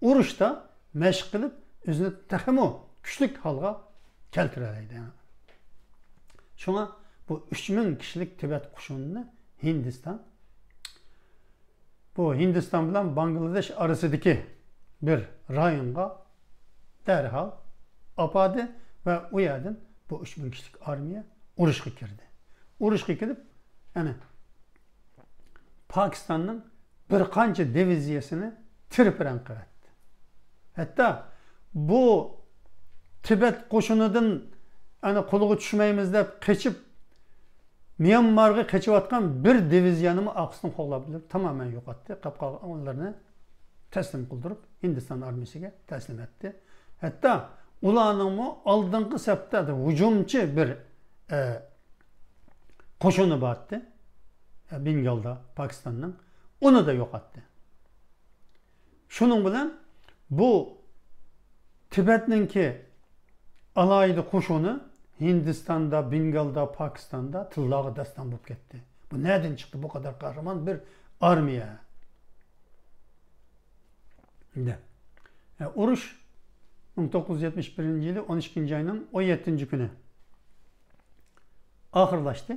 ئۇرۇشتا مەشىق قىلىپ، ئۆزىنى تېخىمۇ كۈچلۈك ھالغا كەلتۈرەلەيدۇ. شۇڭا بۇ ئۈچ مىڭ كىشىلىك تىبەت قوشۇنىنى ھىندىستان، بۇ ھىندىستان بىلەن باڭگلادېش ئارىسىدىكى بىر رايونغا دەرھال ئاپاردى ۋە ئۇ يەردىن بۇ ئۈچ مىڭ كىشىلىك ئارمىيە ئۇرۇشقا كىردى. ئۇرۇشقا كىرىپ، يەنى پاكىستاننىڭ بىر قانچە دىۋىزىيەسىنى تىرپىرەڭ قىلىۋەتتى. ھەتتا بۇ تىبەت قوشۇنىدىن، ئەنە، قولىغا چۈشمەيمىز دەپ قېچىپ، ميانمارغا قېچىۋاتقان بىر دىۋىزىيەنىمۇ ئارقىسىدىن قوغلاپ بېرىپ، تامامەن يوقاتتى. قاپقالغانلىرىنى تەسلىم قىلدۇرۇپ، ھىندىستان ئارمىيىسىگە تەسلىم ئەتتى. ھەتتا ئۇلارنىڭمۇ ئالدىنقى سەپتە ھۇجۇمچى بىر، ئە، قوشۇنى بارتتى، ئە، بېنگالدا، پاكىستاننىڭ. ئۇنى دا يوقاتتى. شۇنىڭ بىلەن بۇ تىبەتنىڭكى ئالاھىدە قوشۇنى ھىندىستاندا، بېنگالدا، پاكىستاندا تىللارغا داستان بولۇپ كەتتى. بۇ نەدىن چىقتى بۇ قەدەر قەھرىمان بىر ئارمىيە؟ دەپ. ئە، ئۇرۇش مىڭ توققۇز يۈز يەتمىش بىرىنچى يىلى ئون ئىككىنچى ئاينىڭ ئون يەتتىنچى كۈنى ئاخىرلاشتى.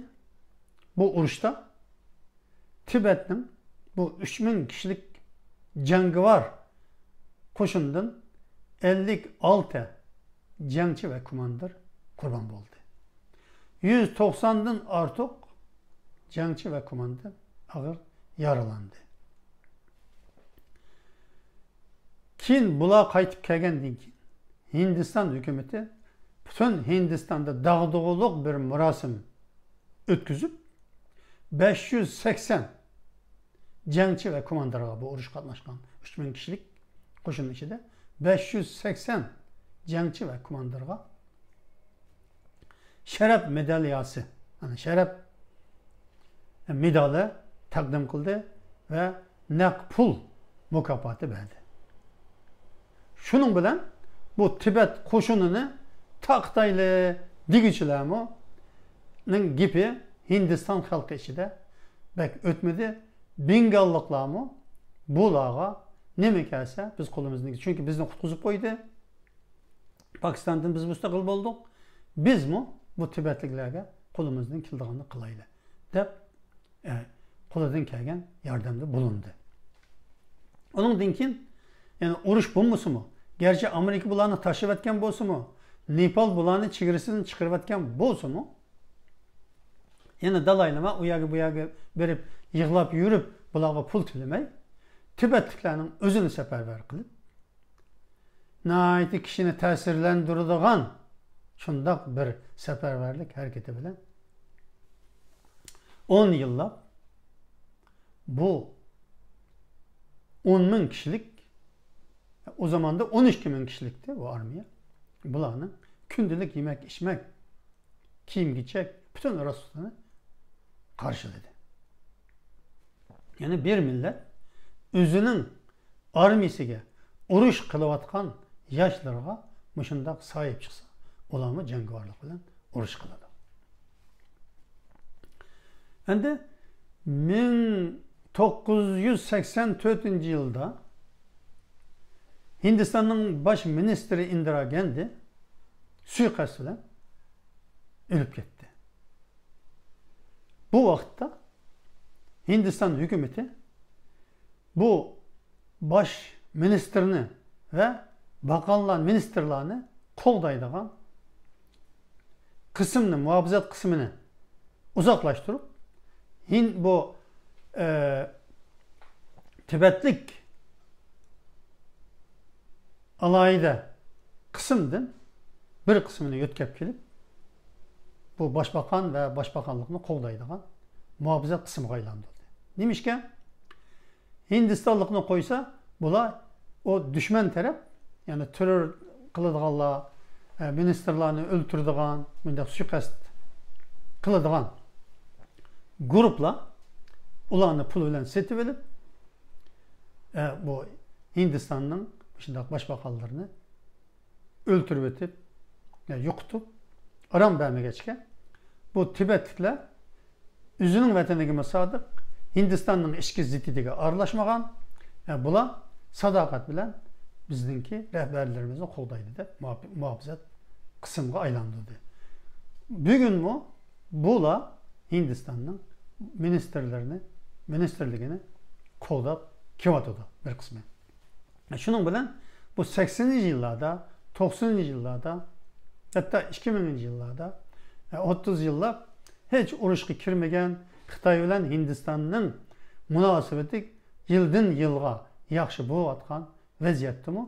بۇ ئۇرۇشتا تىبەتنىڭ بۇ ئۈچ مىڭ كىشىلىك جەڭگىۋار قوشۇندىن ئەللىك ئالتە جەڭچى ۋە كوماندىر قۇربان بولدى. يۈز توقساندىن ئارتۇق جەڭچى ۋە كوماندىر ئاغىر يارىلاندى. كېيىن بۇلار قايتىپ كەلگەندىن كېيىن، ھىندىستان ھۆكۈمىتى پۈتۈن ھىندىستاندا داغدۇغىلىق بىر مۇراسىم ئۆتكۈزۈپ، بەش يۈز سەكسەن جەڭچى ۋە كوماندىرغا، بۇ ئۇرۇشقا قاتناشقان ئۈچ مىڭ كىشىلىك قوشۇن ئىچىدە بەش يۈز سەكسەن جەڭچى ۋە كوماندىرغا شەرەپ مېدالياسى، يەنى شەرەپ مېدالى تەقدىم قىلدى ۋە نەق پۇل مۇكاپاتى بەردى. شۇنىڭ بىلەن بۇ تىبەت قوشۇنىنى تارقىتايلى دېگۈچىلەرمۇ، نىڭ گېپى ھىندىستان خەلقى ئىچىدە بەك ئۆتمىدى. بېنگاللىقلارمۇ بۇلارغا نېمە كەلسە بىز قولىمىزدىن، چۈنكى بىزنى قۇتقۇزۇپ قويدى. پاكىستاندىن بىز مۇستەقىل بولدۇق. بىزمۇ بۇ تىبەتلىكلەرگە قولىمىزدىن كېلىدىغاننى قىلايلى، دەپ، ئە، قولىدىن كەلگەن ياردەمدە بولۇندى. ئۇنىڭدىن كېيىن، يەنى ئۇرۇش بولمىسىمۇ، گەرچە ئامېرىكا بۇلارنى تاشلىۋەتكەن بولسىمۇ، نېپال بۇلارنى چېگرىسىدىن چىقىرىۋەتكەن بولسىمۇ، يەنە دالاي لاما ئۇ يەرگە، بۇ يەرگە بېرىپ، يىغلاپ يۈرۈپ، بۇلارغا پۇل تۆلىمەي، تىبەتلىكلەرنىڭ ئۆزىنى سەپەرۋەر قىلىپ، ناھايىتى كىشىنى تەسىرلەندۈرىدىغان شۇنداق بىر سەپەرۋەرلىك ھەرىكىتى بىلەن ئون يىللاپ بۇ ئون مىڭ كىشىلىك، ئۇ زاماندا ئون ئىككى مىڭ كىشىلىكتى بۇ ئارمىيە. بۇلارنىڭ كۈندىلىك يېمەك-ئىچمەك، كىيىم-كېچەك، پۈتۈن راسخوتىنى قارشىلىدى. يەنى بىر مىللەت ئۆزىنىڭ ئارمىيىسىگە، ئۇرۇش قىلىۋاتقان ياشلىرىغا مۇشۇنداق ساھىب چىقسا، ئۇلارمۇ جەڭگىۋارلىق بىلەن ئۇرۇش قىلىدۇ. ئەمدى مىڭ توققۇز يۈز سەكسەن تۆتىنچى يىلدا ھىندىستاننىڭ باش مىنىستىرى ئىندىرا گاندى سۇيىقەست بىلەن ئۆلۈپ كەتتى. بۇ ۋاقىتتا ھىندىستان ھۆكۈمىتى بۇ باش مىنىستىرنى ۋە باقانلار، مىنىستىرلارنى قوغدايدىغان قىسىمنى، مۇھاپىزەت قىسمىنى ئۇزاقلاشتۇرۇپ، ھىند، بۇ، ئە، تىبەتلىك ئالاھىدە قىسىمدىن بىر قىسمىنى يۆتكەپ كېلىپ، بۇ باشباقان ۋە باشباقانلىقنى قوغدايدىغان مۇھاپىزەت قىسمىغا ئايلاندۇردى. نېمىشقا؟ ھىندىستانلىقنى قويسا، بۇلار ئۇ دۈشمەن تەرەپ، يەنى تېررور قىلىدىغانلار، ئە، مىنىستىرلارنى ئۆلتۈرىدىغان، مۇنداق سۇيىقەست قىلىدىغان گۇرۇپپىلار ئۇلارنى پۇل بىلەن سېتىۋېلىپ، ئە، بۇ ھىندىستاننىڭ مۇشۇنداق باشباقانلىرىنى ئۆلتۈرۈۋېتىپ، يا يوقىتىپ، ئارام بەرمىگەچكە، بۇ تىبەتلىكلەر ئۆزىنىڭ ۋەتىنىگىمۇ سادىق، ھىندىستاننىڭ ئىچكى زىتىدىگە ئارىلاشمىغان، يا بۇلار ساداقەت بىلەن بىزنىڭكى رەھبەرلىرىمىزنى قوغدايدۇ دەپ مۇھاپ-، مۇھاپىزەت قىسىمغا ئايلاندۇردى. بۈگۈنمۇ بۇلار ھىندىستاننىڭ مىنىستىرلىرىنى، مىنىستىرلىكىنى قوغداپ كېلىۋاتىدۇ بىر قىسمى. شۇنىڭ بىلەن بۇ سەكسىنىنچى يىللاردا، توقسىنىنچى يىللاردا، ھەتتا ئىككى مىڭىنچى يىللاردا، ئوتتۇز يىللاپ ھېچ ئۇرۇشقا كىرمىگەن خىتاي بىلەن ھىندىستاننىڭ مۇناسىۋىتى يىلدىن يىلغا ياخشى بولۇۋاتقان ۋەزىيەتتىمۇ،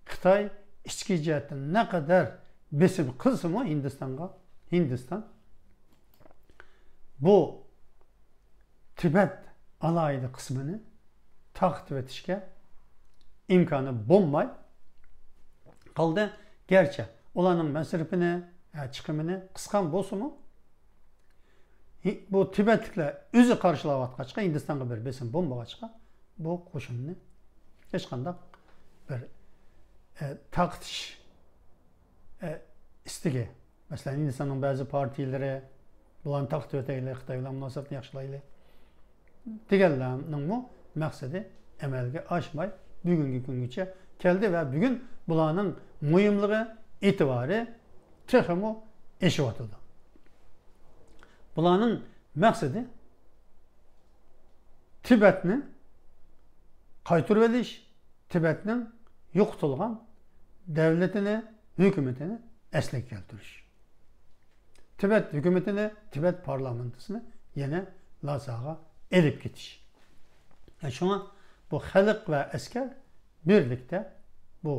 خىتاي ئىچكى جەھەتتىن نەقەدەر بېسىم قىلسىمۇ ھىندىستانغا، ھىندىستان بۇ تىبەت ئالاھىدە قىسمىنى تارقىتىۋېتىشكە ئىمكانى بولماي قالدى. گەرچە ئۇلارنىڭ مەسرىپىنى، ھە، چىقىمىنى قىسقان بولسىمۇ، ھى-، بۇ تىبەتلىكلەر ئۆزى قارشىلاۋاتقاچقا، ھىندىستانغا بىر بېسىم بولمىغاچقا، بۇ قوشۇننى ھېچقانداق بىر، ئە، تارقىتىش، ئە، ئىستىكى. مەسىلەن، ھىندىستاننىڭ بەزى پارتىيىلىرى، بۇلارنى تارقىتىۋېتەيلى، خىتاي بىلەن مۇناسىۋەتنى ياخشىلايلى دېگەنلەرنىڭمۇ مەقسىتى ئەمەلگە ئاشماي، بۈگۈنكى كۈنگىچە كەلدى ۋە بۈگۈن بۇلارنىڭ مۇھىملىقى، ئېتىبارى تېخىمۇ ئېشىۋاتىدۇ. بۇلارنىڭ مەقسىتى تىبەتنى قايتۇرۇۋېلىش، تىبەتنىڭ يوقىتىلغان دەۋلىتىنى، ھۆكۈمىتىنى ئەسلىگە كەلتۈرۈش. تىبەت ھۆكۈمىتىنى، تىبەت پارلامېنتىسىنى يەنە لاساغا ئېلىپ كېتىش. شۇڭا بۇ خەلق ۋە ئەسكەر بىرلىكتە بۇ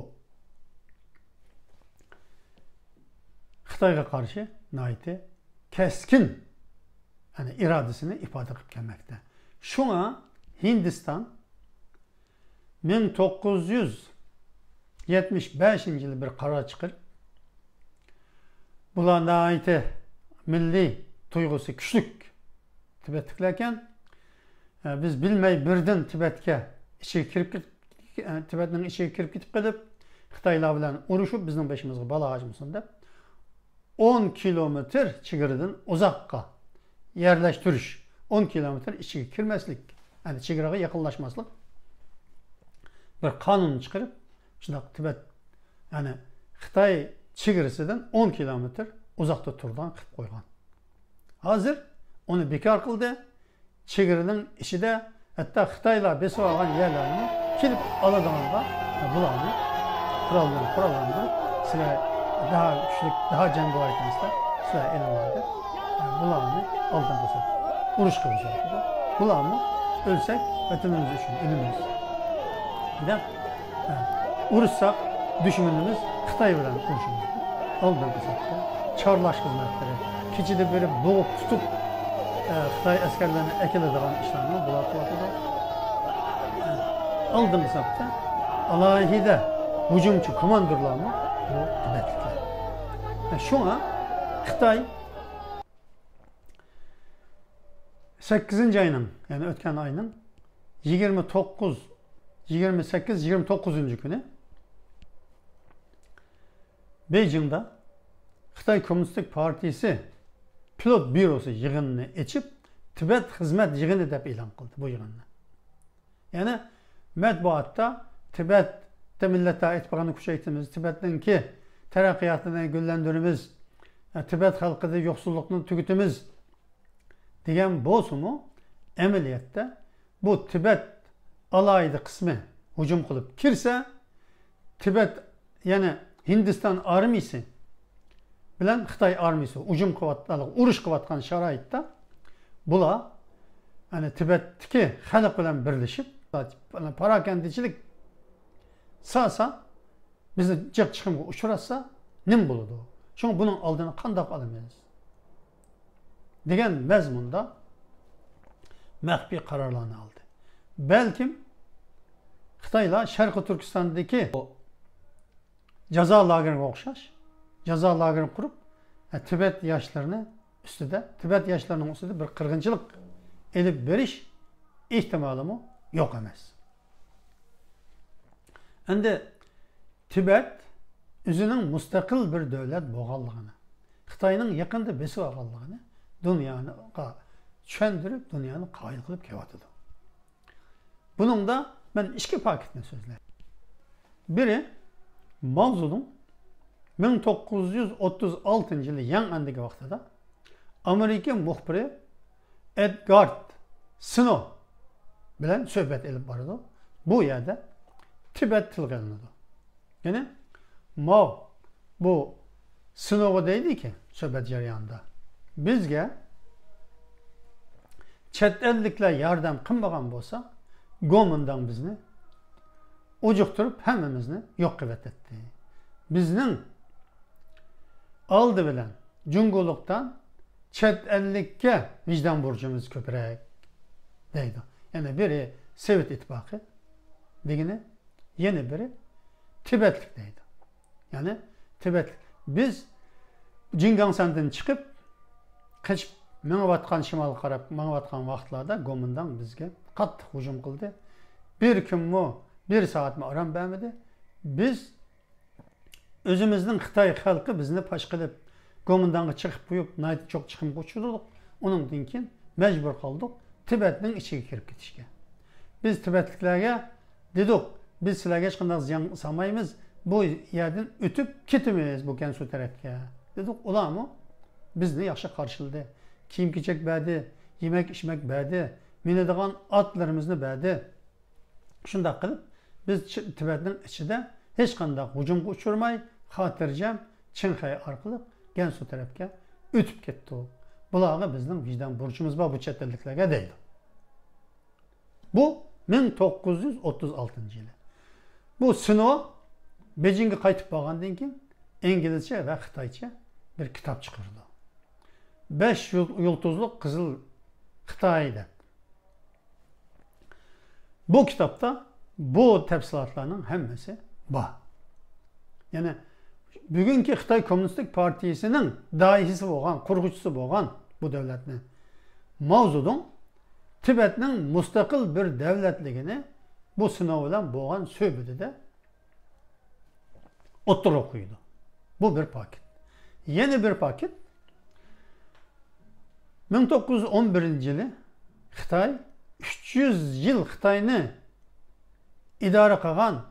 خىتايغا قارشى ناھايىتى كەسكىن، يەنى ئىرادىسىنى ئىپادە قىلىپ كەلمەكتە. شۇڭا ھىندىستان مىڭ توققۇز يۈز يەتمىش بەشىنچى يىلى بىر قارار چىقىرىپ، بۇلار ناھايىتى مىللىي تۇيغۇسى كۈچلۈك تىبەتلىكلەركەن، بىز بىلمەي بىردىن تىبەتكە ئىچىگە كىرىپ كېت-، تىبەتنىڭ ئىچىگە كىرىپ كېتىپ قېلىپ، خىتايلار بىلەن ئۇرۇشۇپ، بىزنىڭ بېشىمىزغا بالا ئاچمىسۇن دەپ، ئون كىلومېتىر چېگرىدىن ئۇزاققا يەرلەشتۈرۈش، ئون كىلومېتىر ئىچىگە كىرمەسلىك، يەنى چېگراغا يېقىنلاشماسلىق، بىر قانۇن چىقىرىپ، شۇنداق تىبەت، يەنى خىتاي چېگرىسىدىن ئون كىلومېتىر ئۇزاقتا تۇرىدىغان قىلىپ قويغان. ھازىر ئۇنى بىكار قىلدى. چېگرىنىڭ ئىچىدە ھەتتا خىتايلار بېسىۋالغان يەرلەرنىمۇ كېلىپ ئالىدىغانغا، بۇلارنى قورال بىلەن قوراللاندۇرۇپ، سىلەر داھا كۈچلۈك، داھا جەڭگىۋار ئىكەنسىلەر، سىلەر ئېلىڭلار دەپ، بۇلارنى ئالدىن توسۇپ ئۇرۇشقا بېسىۋاتىدۇ. بۇلارمۇ ئۆلسەك ۋەتىنىمىز ئۈچۈن ئۆلىمىز دەپ، ئۇرۇشساق دۈشمىنىمىز خىتاي بىلەن ئۇرۇشىمىز. ئالدىنقى سەپتە چارلاش خىزمەتلىرى، كېچىدە بېرىپ بوغۇپ تۇتۇپ، خىتاي ئەسكەرلىرىنى ئەكېلىدىغان ئىشلارنى بۇلار قىلىۋاتىدۇ. ئالدىنقى سەپتە ئالاھىدە ھۇجۇمچى كوماندىرلارمۇ بۇ تىبەتلىكلەر. شۇڭا خىتاي سەككىزىنچى ئاينىڭ، يەنى ئۆتكەن ئاينىڭ يىگىرمە توققۇز، يىگىرمە سەككىز، يىگىرمە توققۇزىنچى كۈنى بېيجىڭدا خىتاي كوممۇنىستىك پارتىيىسى پىلوت بيۇروسى يىغىنىنى ئېچىپ، تىبەت خىزمەت يىغىنى دەپ ئېلان قىلدى بۇ يىغىننى. يەنى مەتبۇئاتتا تىبەتتە مىللەتئارا ئىتتىپاقنى كۈچەيتىمىز، تىبەتنىڭكى تەرەققىياتىنى گۈللەندۈرىمىز، تىبەت خەلقىدە يوقسۇللۇقنى تۈگىتىمىز دېگەن بولسىمۇ، ئەمەلىيەتتە بۇ تىبەت ئالاھىدە قىسمى ھۇجۇم قىلىپ كىرسە، تىبەت، يەنى ھىندىستان ئارمىيىسى بىلەن خىتاي ئارمىيىسى ھۇجۇم قىلىۋاتقان، ئۇرۇش قىلىۋاتقان شارائىتتا بۇلار، يەنى تىبەتتىكى خەلق بىلەن بىرلىشىپ، پاراكەندىچىلىك سالسا، بىزنى جىق چىقىمغا ئۇچراتسا نېمە بولىدۇ؟ شۇڭا بۇنىڭ ئالدىنى قانداق ئالىمىز؟ دېگەن مەزمۇندا مەخپىي قارارلارنى ئالدى. بەلكىم خىتايلار شەرقىي تۈركىستاندىكى جازا لاگېرىغا ئوخشاش جازا لاگېرىنى قۇرۇپ، تىبەت ياشلىرىنى ئۈستىدە، تىبەت ياشلىرىنىڭ ئۈستىدە بىر قىرغىنچىلىق ئېلىپ بېرىش ئېھتىمالىمۇ يوق ئەمەس. ئەمدى تىبەت ئۆزىنىڭ مۇستەقىل بىر دۆلەت بولغانلىقىنى، خىتاينىڭ يېقىندا بېسىۋالغانلىقىنى دۇنياغا چۈشەندۈرۈپ، دۇنيانى قايىل قىلىپ كېلىۋاتىدۇ. بۇنىڭدا مەن ئىككى پاكىتنى سۆزلەي. بىرى، ماۋزېدۇڭ مىڭ توققۇز يۈز ئوتتۇز ئالتىنچى يىلى ياڭئەندىكى ۋاقتىدا ئامېرىكا مۇخبىرى ئېدگارد سىنو بىلەن سۆھبەت ئېلىپ بارىدۇ. بۇ يەردە تىبەت تىلغا ئېلىنىدۇ. يەنى ماۋ بۇ سىنوغا دەيدىكى، سۆھبەت جەريانىدا، بىزگە چەت ئەللىكلەر ياردەم قىلمىغان بولسا، گومىنداڭ بىزنى ئۇجۇقتۇرۇپ، ھەممىمىزنى يوق قىلىۋېتەتتى. بىزنىڭ ئالدى بىلەن جۇڭگولۇقتان چەت ئەللىككە ۋىجدان بۇرچىمىز كۆپرەك، دەيدۇ. يەنى بىرى سوۋېت ئىتتىپاقى دېگىنى، يەنە بىرى تىبەتلىك دەيدۇ. يەنى تىبەتلىك. بىز جىڭگاڭسەندىن چىقىپ، قېچىپ مېڭىۋاتقان، شىمالغا قاراپ مېڭىۋاتقان ۋاقىتلاردا گومىنداڭ بىزگە قاتتىق ھۇجۇم قىلدى. بىر كۈنمۇ، بىر سائەتمۇ ئارام بەرمىدى. بىز ئۆزىمىزنىڭ خىتاي خەلقى بىزنى پاش قىلىپ، گومىنداڭغا چىقىپ قويۇپ، ناھايىتى چوڭ چىقىمغا ئۇچرىدۇق. ئۇنىڭدىن كېيىن مەجبۇر قالدۇق تىبەتنىڭ ئىچىگە كىرىپ كېتىشكە. بىز تىبەتلىكلەرگە دېدۇق، بىز سىلەرگە ھېچقانداق زىيان سالمايمىز، بۇ يەردىن ئۆتۈپ كېتىمىز بۇ گەنسۇ تەرەپكە، دېدۇق. ئۇلارمۇ بىزنى ياخشى قارشىلىدى. كىيىم-كېچەك بەردى، يېمەك-ئىچمەك بەردى، مىنىدىغان ئاتلىرىمىزنى بەردى. شۇنداق قىلىپ، بىز چى-، تىبەتنىڭ ئىچىدە ھېچقانداق ھۇجۇمغا ئۇچرىماي، خاتىرجەم چىڭخەي ئارقىلىق گەنسۇ تەرەپكە ئۆتۈپ كەتتۇق. بۇلارغا بىزنىڭ ۋىجدان بۇرچىمىز بار بۇ چەت ئەللىكلەرگە، دەيدۇ. بۇ مىڭ توققۇز يۈز ئوتتۇز ئالتىنچى يىلى. بۇ سىنو بېيجىڭغا قايتىپ بارغاندىن كېيىن ئىنگلىزچە ۋە خىتايچە بىر كىتاب چىقىرىدۇ. بەش يۇل-، يۇلتۇزلۇق قىزىل خىتاي دەپ. بۇ كىتابتا بۇ تەپسىلاتلارنىڭ ھەممىسى بار. يەنى بۈگۈنكى خىتاي كوممۇنىستىك پارتىيىسىنىڭ داھىيسى بولغان، قۇرغۇچىسى بولغان بۇ دۆلەتنى ماۋزېدۇڭ تىبەتنىڭ مۇستەقىل بىر دۆلەتلىكىنى بۇ سىنو بىلەن بولغان سۆھبىتىدە ئوتتۇرىغا قويىدۇ. بۇ بىر پاكىت. يەنە بىر پاكىت، مىڭ توققۇز يۈز ئون بىرىنچى يىلى خىتاي ئۈچ يۈز يىل خىتاينى ئىدارە قىلغان،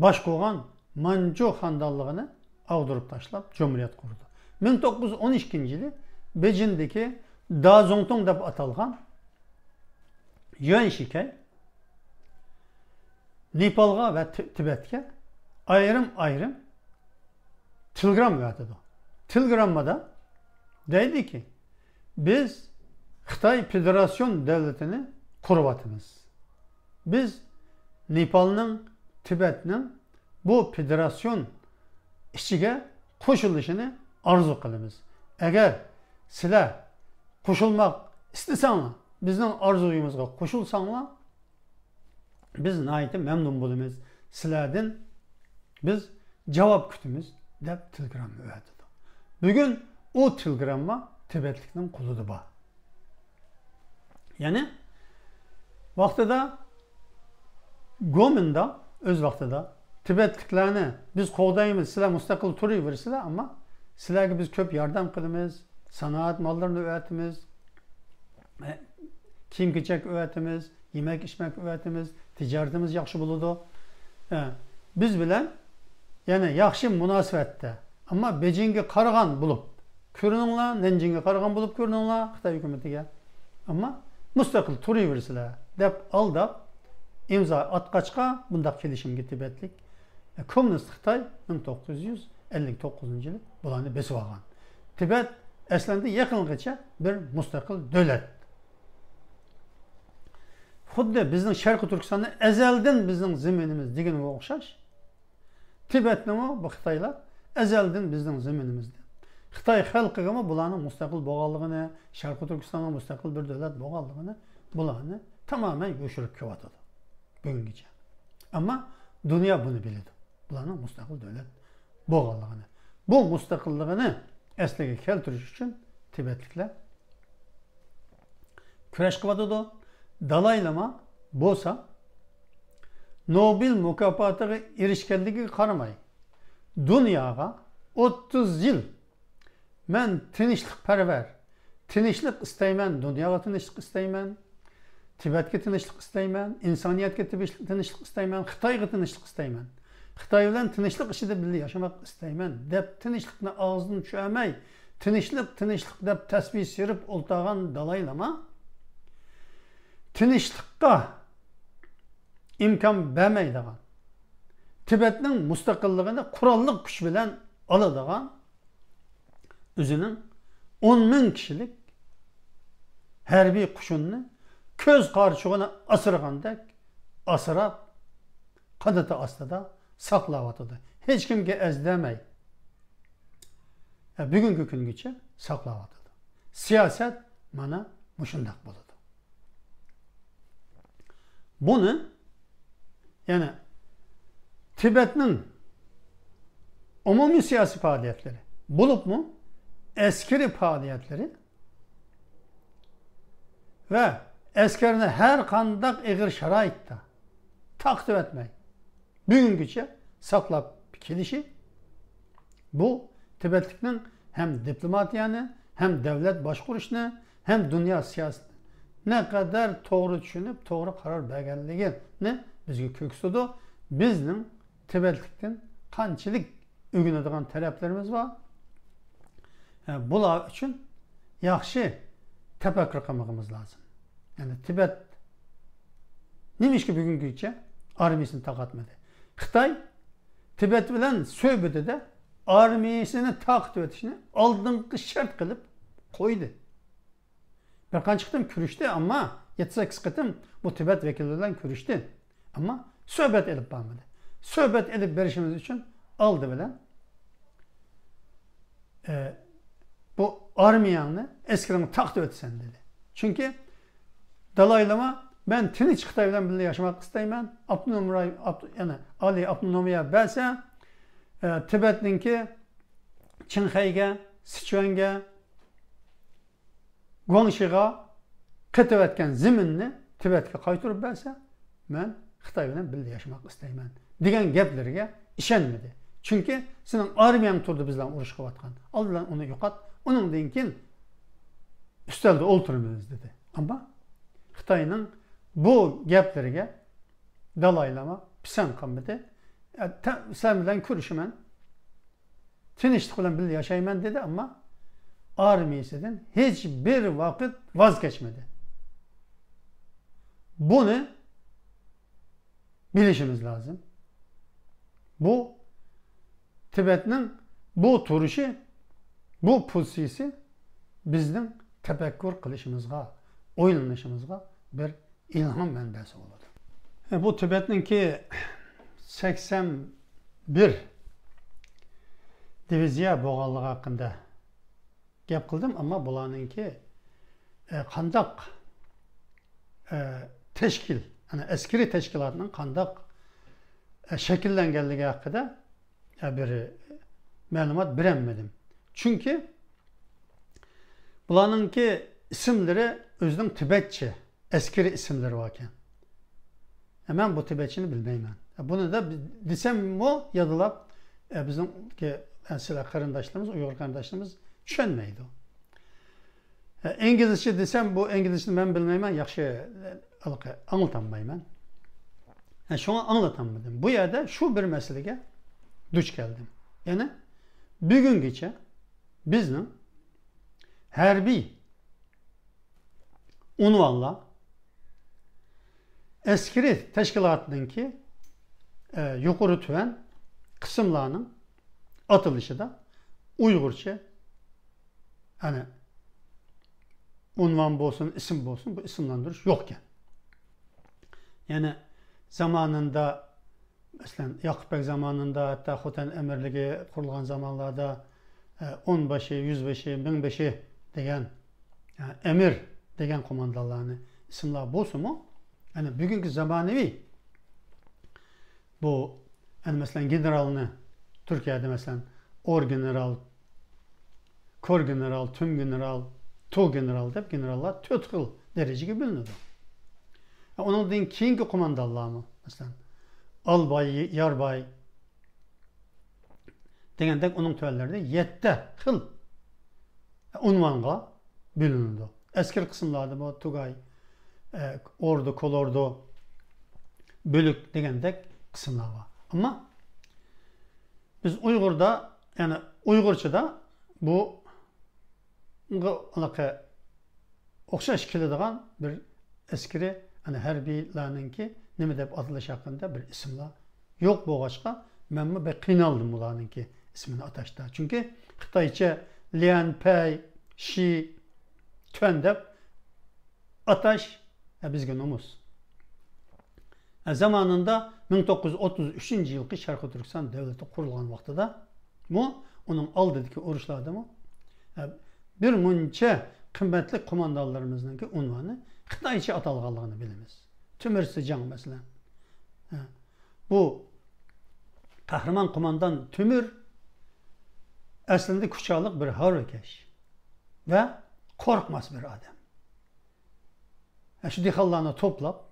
باشقۇرغان مانجۇ خاندانلىقىنى ئاغدۇرۇپ تاشلاپ، جۇمھۇرىيەت قۇردى. مىڭ توققۇز يۈز ئون ئىككىنچى يىلى بېيجىڭدىكى دازۇڭتۇڭ دەپ ئاتالغان يۈەن شىكەي نېپالغا ۋە تى-، تىبەتكە ئايرىم-ئايرىم تېلېگرامما يوللايدۇ. تېلېگراممىدا دەيدۇكى، بىز خىتاي فېدېراتسىيون دۆلىتىنى قۇرۇۋاتىمىز. بىز نېپالنىڭ، تىبەتنىڭ بۇ فېدېراتسىيون ئىچىگە قوشۇلۇشىنى ئارزۇ قىلىمىز. ئەگەر سىلەر قوشۇلماق ئىستىسەڭلار، بىزنىڭ ئارزۇيىمىزغا قوشۇلساڭلار، بىز ناھايىتى مەمنۇن بولىمىز. سىلەردىن بىز جاۋاب كۈتىمىز، دەپ تېلېگرامما ئەۋەتىدۇ. بۈگۈن ئۇ تېلېگرامما تىبەتلىكنىڭ قولىدا بار. يەنى ۋاقتىدا گومىندا، ئۆز ۋاقتىدا تىبەتلىكلەرنى بىز قوغدايمىز، سىلەر مۇستەقىل تۇرۇۋېرىسىلەر، ئەمما سىلەرگە بىز كۆپ ياردەم قىلىمىز، سانائەت ماللىرىنى ئەۋەتىمىز، كىيىم-كېچەك ئەۋەتىمىز، يېمەك-ئىچمەك ئەۋەتىمىز، تىجارىتىمىز ياخشى بولىدۇ. بىز بىلەن يەنە ياخشى مۇناسىۋەتتە، ئەمما بېيجىڭگە قارىغان بولۇپ كۆرۈنۈڭلار، نەنجىڭگە قارىغان بولۇپ كۆرۈنۈڭلار خىتاي ھۆكۈمىتىگە. ئەمما مۇستەقىل تۇرۇۋېرىسىلەر دەپ ئالداپ، ئىمزا ئاتقاچقا، بۇنداق كېلىشىمگە تىبەتلىك، كوممۇنىست خىتاي مىڭ توققۇز يۈز ئەللىك توققۇزىنچى يىلى بۇلارنى بېسىۋالغان. تىبەت ئەسلىدە يېقىنغىچە بىر مۇستەقىل دۆلەت. خۇددى بىزنىڭ شەرقىي تۈركىستاننى ئەزەلدىن بىزنىڭ زېمىنىمىز دېگىنىگە ئوخشاش، تىبەتنىمۇ بۇ خىتايلار ئەزەلدىن بىزنىڭ زېمىنىمىزدە. خىتاي خەلقىگىمۇ بۇلارنىڭ مۇستەقىل بولغانلىقىنى، شەرقىي تۈركىستاننىڭ مۇستەقىل بىر دۆلەت بولغانلىقىنى، بۇلارنى تامامەن يوشۇرۇپ كېلىۋاتىدۇ بۈگۈنگىچە. ئەمما دۇنيا بۇنى بىلىدۇ، بۇلارنىڭ مۇستەقىل دۆلەت بولغانلىقىنى. بۇ مۇستەقىللىقىنى ئەسلىگە كەلتۈرۈش ئۈچۈن تىبەتلىكلەر كۈرەش قىلىۋاتىدۇ. دالاي لاما بولسا نوبېل مۇكاپاتىغا ئېرىشكەنلىكىگە قارىماي، دۇنياغا ئوتتۇز يىل مەن تىنچلىقپەرۋەر، تىنچلىق ئىستەيمەن، دۇنياغا تىنچلىق ئىستەيمەن، تىبەتكە تىنچلىق ئىستەيمەن، ئىنسانىيەتكە تىنچلىق ئىستەيمەن، خىتايغا تىنچلىق ئىستەيمەن، خىتاي بىلەن تىنچلىق ئىچىدە بىللە ياشىماق ئىستەيمەن دەپ تىنچلىقنى ئاغزىدىن چۈشۈرمەي، تىنچلىق، تىنچلىق دەپ تەسبىھ سىيرىپ ئولتۇرغان دالاي لاما تىنچلىققا ئىمكان بەرمەيدىغان، تىبەتنىڭ مۇستەقىللىقىنى قوراللىق كۈچ بىلەن ئالىدىغان، ئۆزىنىڭ ئون مىڭ كىشىلىك ھەربىي قوشۇنىنى كۆز قارىچۇقىنى ئاسرىغاندەك ئاسراپ، قانىتى ئاستىدا ساقلاۋاتىدۇ. ھېچكىمگە ئەز دېمەي، بۈگۈنكى كۈنگىچە ساقلاۋاتىدۇ. سىياسەت مانا مۇشۇنداق بولىدۇ. بۇنى، يەنى تىبەتنىڭ ئومۇمىي سىياسىي پائالىيەتلىرى، بولۇپمۇ ئەسكىرىي پائالىيەتلىرى ۋە ئەسكەرنى ھەر قانداق ئېغىر شارائىتتا تارقىتىۋەتمەي، بۈگۈنگىچە ساقلاپ كېلىشى، بۇ تىبەتلىكنىڭ ھەم دىپلوماتىيەنى، ھەم دۆلەت باشقۇرۇشنى، ھەم دۇنيا سىياسىتىنى نەقەدەر توغرا چۈشىنىپ، توغرا قارار بەرگەنلىكىنى بىزگە كۆرسىتىدۇ. بىزنىڭ تىبەتلىكتىن قانچىلىك ئۆگىنىدىغان تەرەپلىرىمىز بار. ھە، بۇلار ئۈچۈن ياخشى تەپەككۇر قىلمىقىمىز لازىم. يەنى تىبەت نېمىشقا بۈگۈنگىچە ئارمىيىسىنى تارقاتمىدى؟ خىتاي تىبەت بىلەن سۆھبىتىدە ئارمىيىسىنى تارقىتىۋېتىشنى ئالدىنقى شەرت قىلىپ قويدى. بىر قانچە قېتىم كۆرۈشتى، ئەمما يەتتە سەككىز قېتىم بۇ تىبەت ۋەكىلى بىلەن كۆرۈشتى. ئەمما سۆھبەت ئېلىپ بارمىدى. سۆھبەت ئېلىپ بېرىشىمىز ئۈچۈن ئالدى بىلەن، ئە، بۇ ئارمىيەڭنى، ئەسكىرىڭنى تارقىتىۋېتىسەن، دېدى. چۈنكى دالاي لاما، مەن تىنچ خىتاي بىلەن بىللە ياشىماق ئىستەيمەن. ئاپتونوم راي-، ئاپت-، يەنى ئالىي ئاپتونومىيە بەرسە، ئە، تىبەتنىڭكى چىڭخەيگە، سىچۈەنگە، گۇاڭشىغا قېتىۋەتكەن زېمىننى تىبەتكە قايتۇرۇپ بەرسە، مەن خىتاي بىلەن بىللە ياشىماق ئىستەيمەن، دېگەن گەپلىرىگە ئىشەنمىدى. چۈنكى سېنىڭ ئارمىيەڭ تۇرىدۇ بىز بىلەن ئۇرۇش قىلىۋاتقان. ئالدى بىلەن ئۇنى يوقات، ئۇنىڭدىن كېيىن ئۈستەلدە ئولتۇرىمىز، دېدى. ئەمما خىتاينىڭ بۇ گەپلىرىگە دالاي لاما پىسەنت قىلمىدى. «ئە، تە-، سەن بىلەن كۆرۈشىمەن، تىنچلىق بىلەن بىللە ياشايمەن» دېدى، ئەمما ئارمىيىسىدىن ھېچ بىر ۋاقىت ۋاز كەچمىدى. بۇنى بىلىشىمىز لازىم. بۇ تىبەتنىڭ بۇ تۇرۇشى، بۇ پوزىتسىيىسى بىزنىڭ تەپەككۇر قىلىشىمىزغا، ئويلىنىشىمىزغا بىر ئىلھام مەنبەسى بولىدۇ. بۇ تىبەتنىڭكى سەكسەن بىر دىۋىزىيە بولغانلىقى ھەققىدە گەپ قىلدىم، ئەمما بۇلارنىڭكى ئە، قانداق، ئە، تەشكىل، يەنى ئەسكىرىي تەشكىلاتنىڭ قانداق، ئە، شەكىللەنگەنلىكى ھەققىدە، ئە، بىر مەلۇمات بېرەلمىدىم. چۈنكى بۇلارنىڭكى ئىسىملىرى ئۆزىنىڭ تىبەتچە ئەسكىرىي ئىسىملىرى باركەن. ئە، مەن بۇ تىبەتچىنى بىلمەيمەن. ئە، بۇنى دا دېسەممۇ يادلاپ، ئە، بىزنىڭكى، ئە، سىلەر قېرىنداشلىرىمىز، ئۇيغۇر قېرىنداشلىرىمىز چۈشەنمەيدۇ. ئە، ئىنگلىزچە دېسەم، بۇ ئىنگلىزچىنى مەن بىلمەيمەن، ياخشى، ئە، ئاڭلىتالمايمەن. ئە، شۇڭا ئاڭلىتالمىدىم. بۇ يەردە شۇ بىر مەسىلىگە دۇچ كەلدىم. يەنى بۈگۈنگىچە بىزنىڭ ھەربىي ئۇنۋانلار ئەسكىرىي تەشكىلاتنىڭكى، ئە، يۇقىرى تۆۋەن قىسىملارنىڭ ئاتىلىشىدا ئۇيغۇرچە، يەنى ئۇنۋان بولسۇن، ئىسىم بولسۇن، بۇ ئىسىملاندۇرۇش يوقكەن. يەنى زامانىندا، مەسىلەن، ياقۇپ بەگ زامانىندا، ھەتتا خوتەن ئەمىرلىكى قۇرۇلغان زامانلاردا، ئە، ئونباشى، يۈزبېشى، مىڭبېشى دېگەن، ئە، ئەمىر دېگەن قوماندانلارنى ئىسىملار بولسىمۇ، يەنى بۈگۈنكى زامانىۋى بۇ، يەنى مەسىلەن، گېنېرالنى تۈركىيەدە، مەسىلەن، ئور گېنېرال، كور گېنېرال، تۈم گېنېرال، تو گېنېرال دەپ گېنېراللار تۆت خىل دەرىجىگە بۆلۈنىدۇ. ئۇنىڭدىن كېيىنكى قوماندانلارمۇ، مەسىلەن، ئالباي، يارباي دېگەندەك، ئۇنىڭ تۆۋەنلىرىدە يەتتە خىل ئۇنۋانغا بۆلۈنىدۇ. ئەسكىرىي قىسىملاردىمۇ تۇگاي، ئە، ئوردۇ، كولوردۇ، بۆلۈك دېگەندەك قىسىملار بار. ئەمما بىز ئۇيغۇردا، يەنى ئۇيغۇرچىدا بۇ ئالاقە ئوخشاش كېلىدىغان بىر ئەسكىرىي، يەنى ھەربىيلارنىڭكى نېمە دەپ ئاتىلىشى ھەققىدە بىر ئىسىملار يوق بولغاچقا، مەنمۇ بەك قىينالدىم بۇلارنىڭكى ئىسمىنى ئاتاشتا. چۈنكى خىتايچە ليەن، پەي، شى، تۈەن دەپ ئاتاش، ئە، بىزگە نومۇس. ئە، زامانىندا مىڭ توققۇز يۈز ئوتتۇز ئۈچىنچى يىلقى شەرقىي تۈركىستان دۆلىتى قۇرۇلغان ۋاقتىدا مۇ، ئۇنىڭ ئالدىدىكى ئۇرۇشلاردىمۇ، ئە، بىر مۇنچە قىممەتلىك قوماندانلىرىمىزنىڭكى ئۇنۋانى خىتايچە ئاتالغانلىقىنى بىلىمىز. تۆمۈر سىجاڭ، مەسىلەن. ئە، بۇ قەھرىمان قوماندان تۆمۈر ئەسلىدە كۇچالىق بىر ھارۋىكەش ۋە قورقماس بىر ئادەم. ئە، شۇ دېھقانلارنى توپلاپ،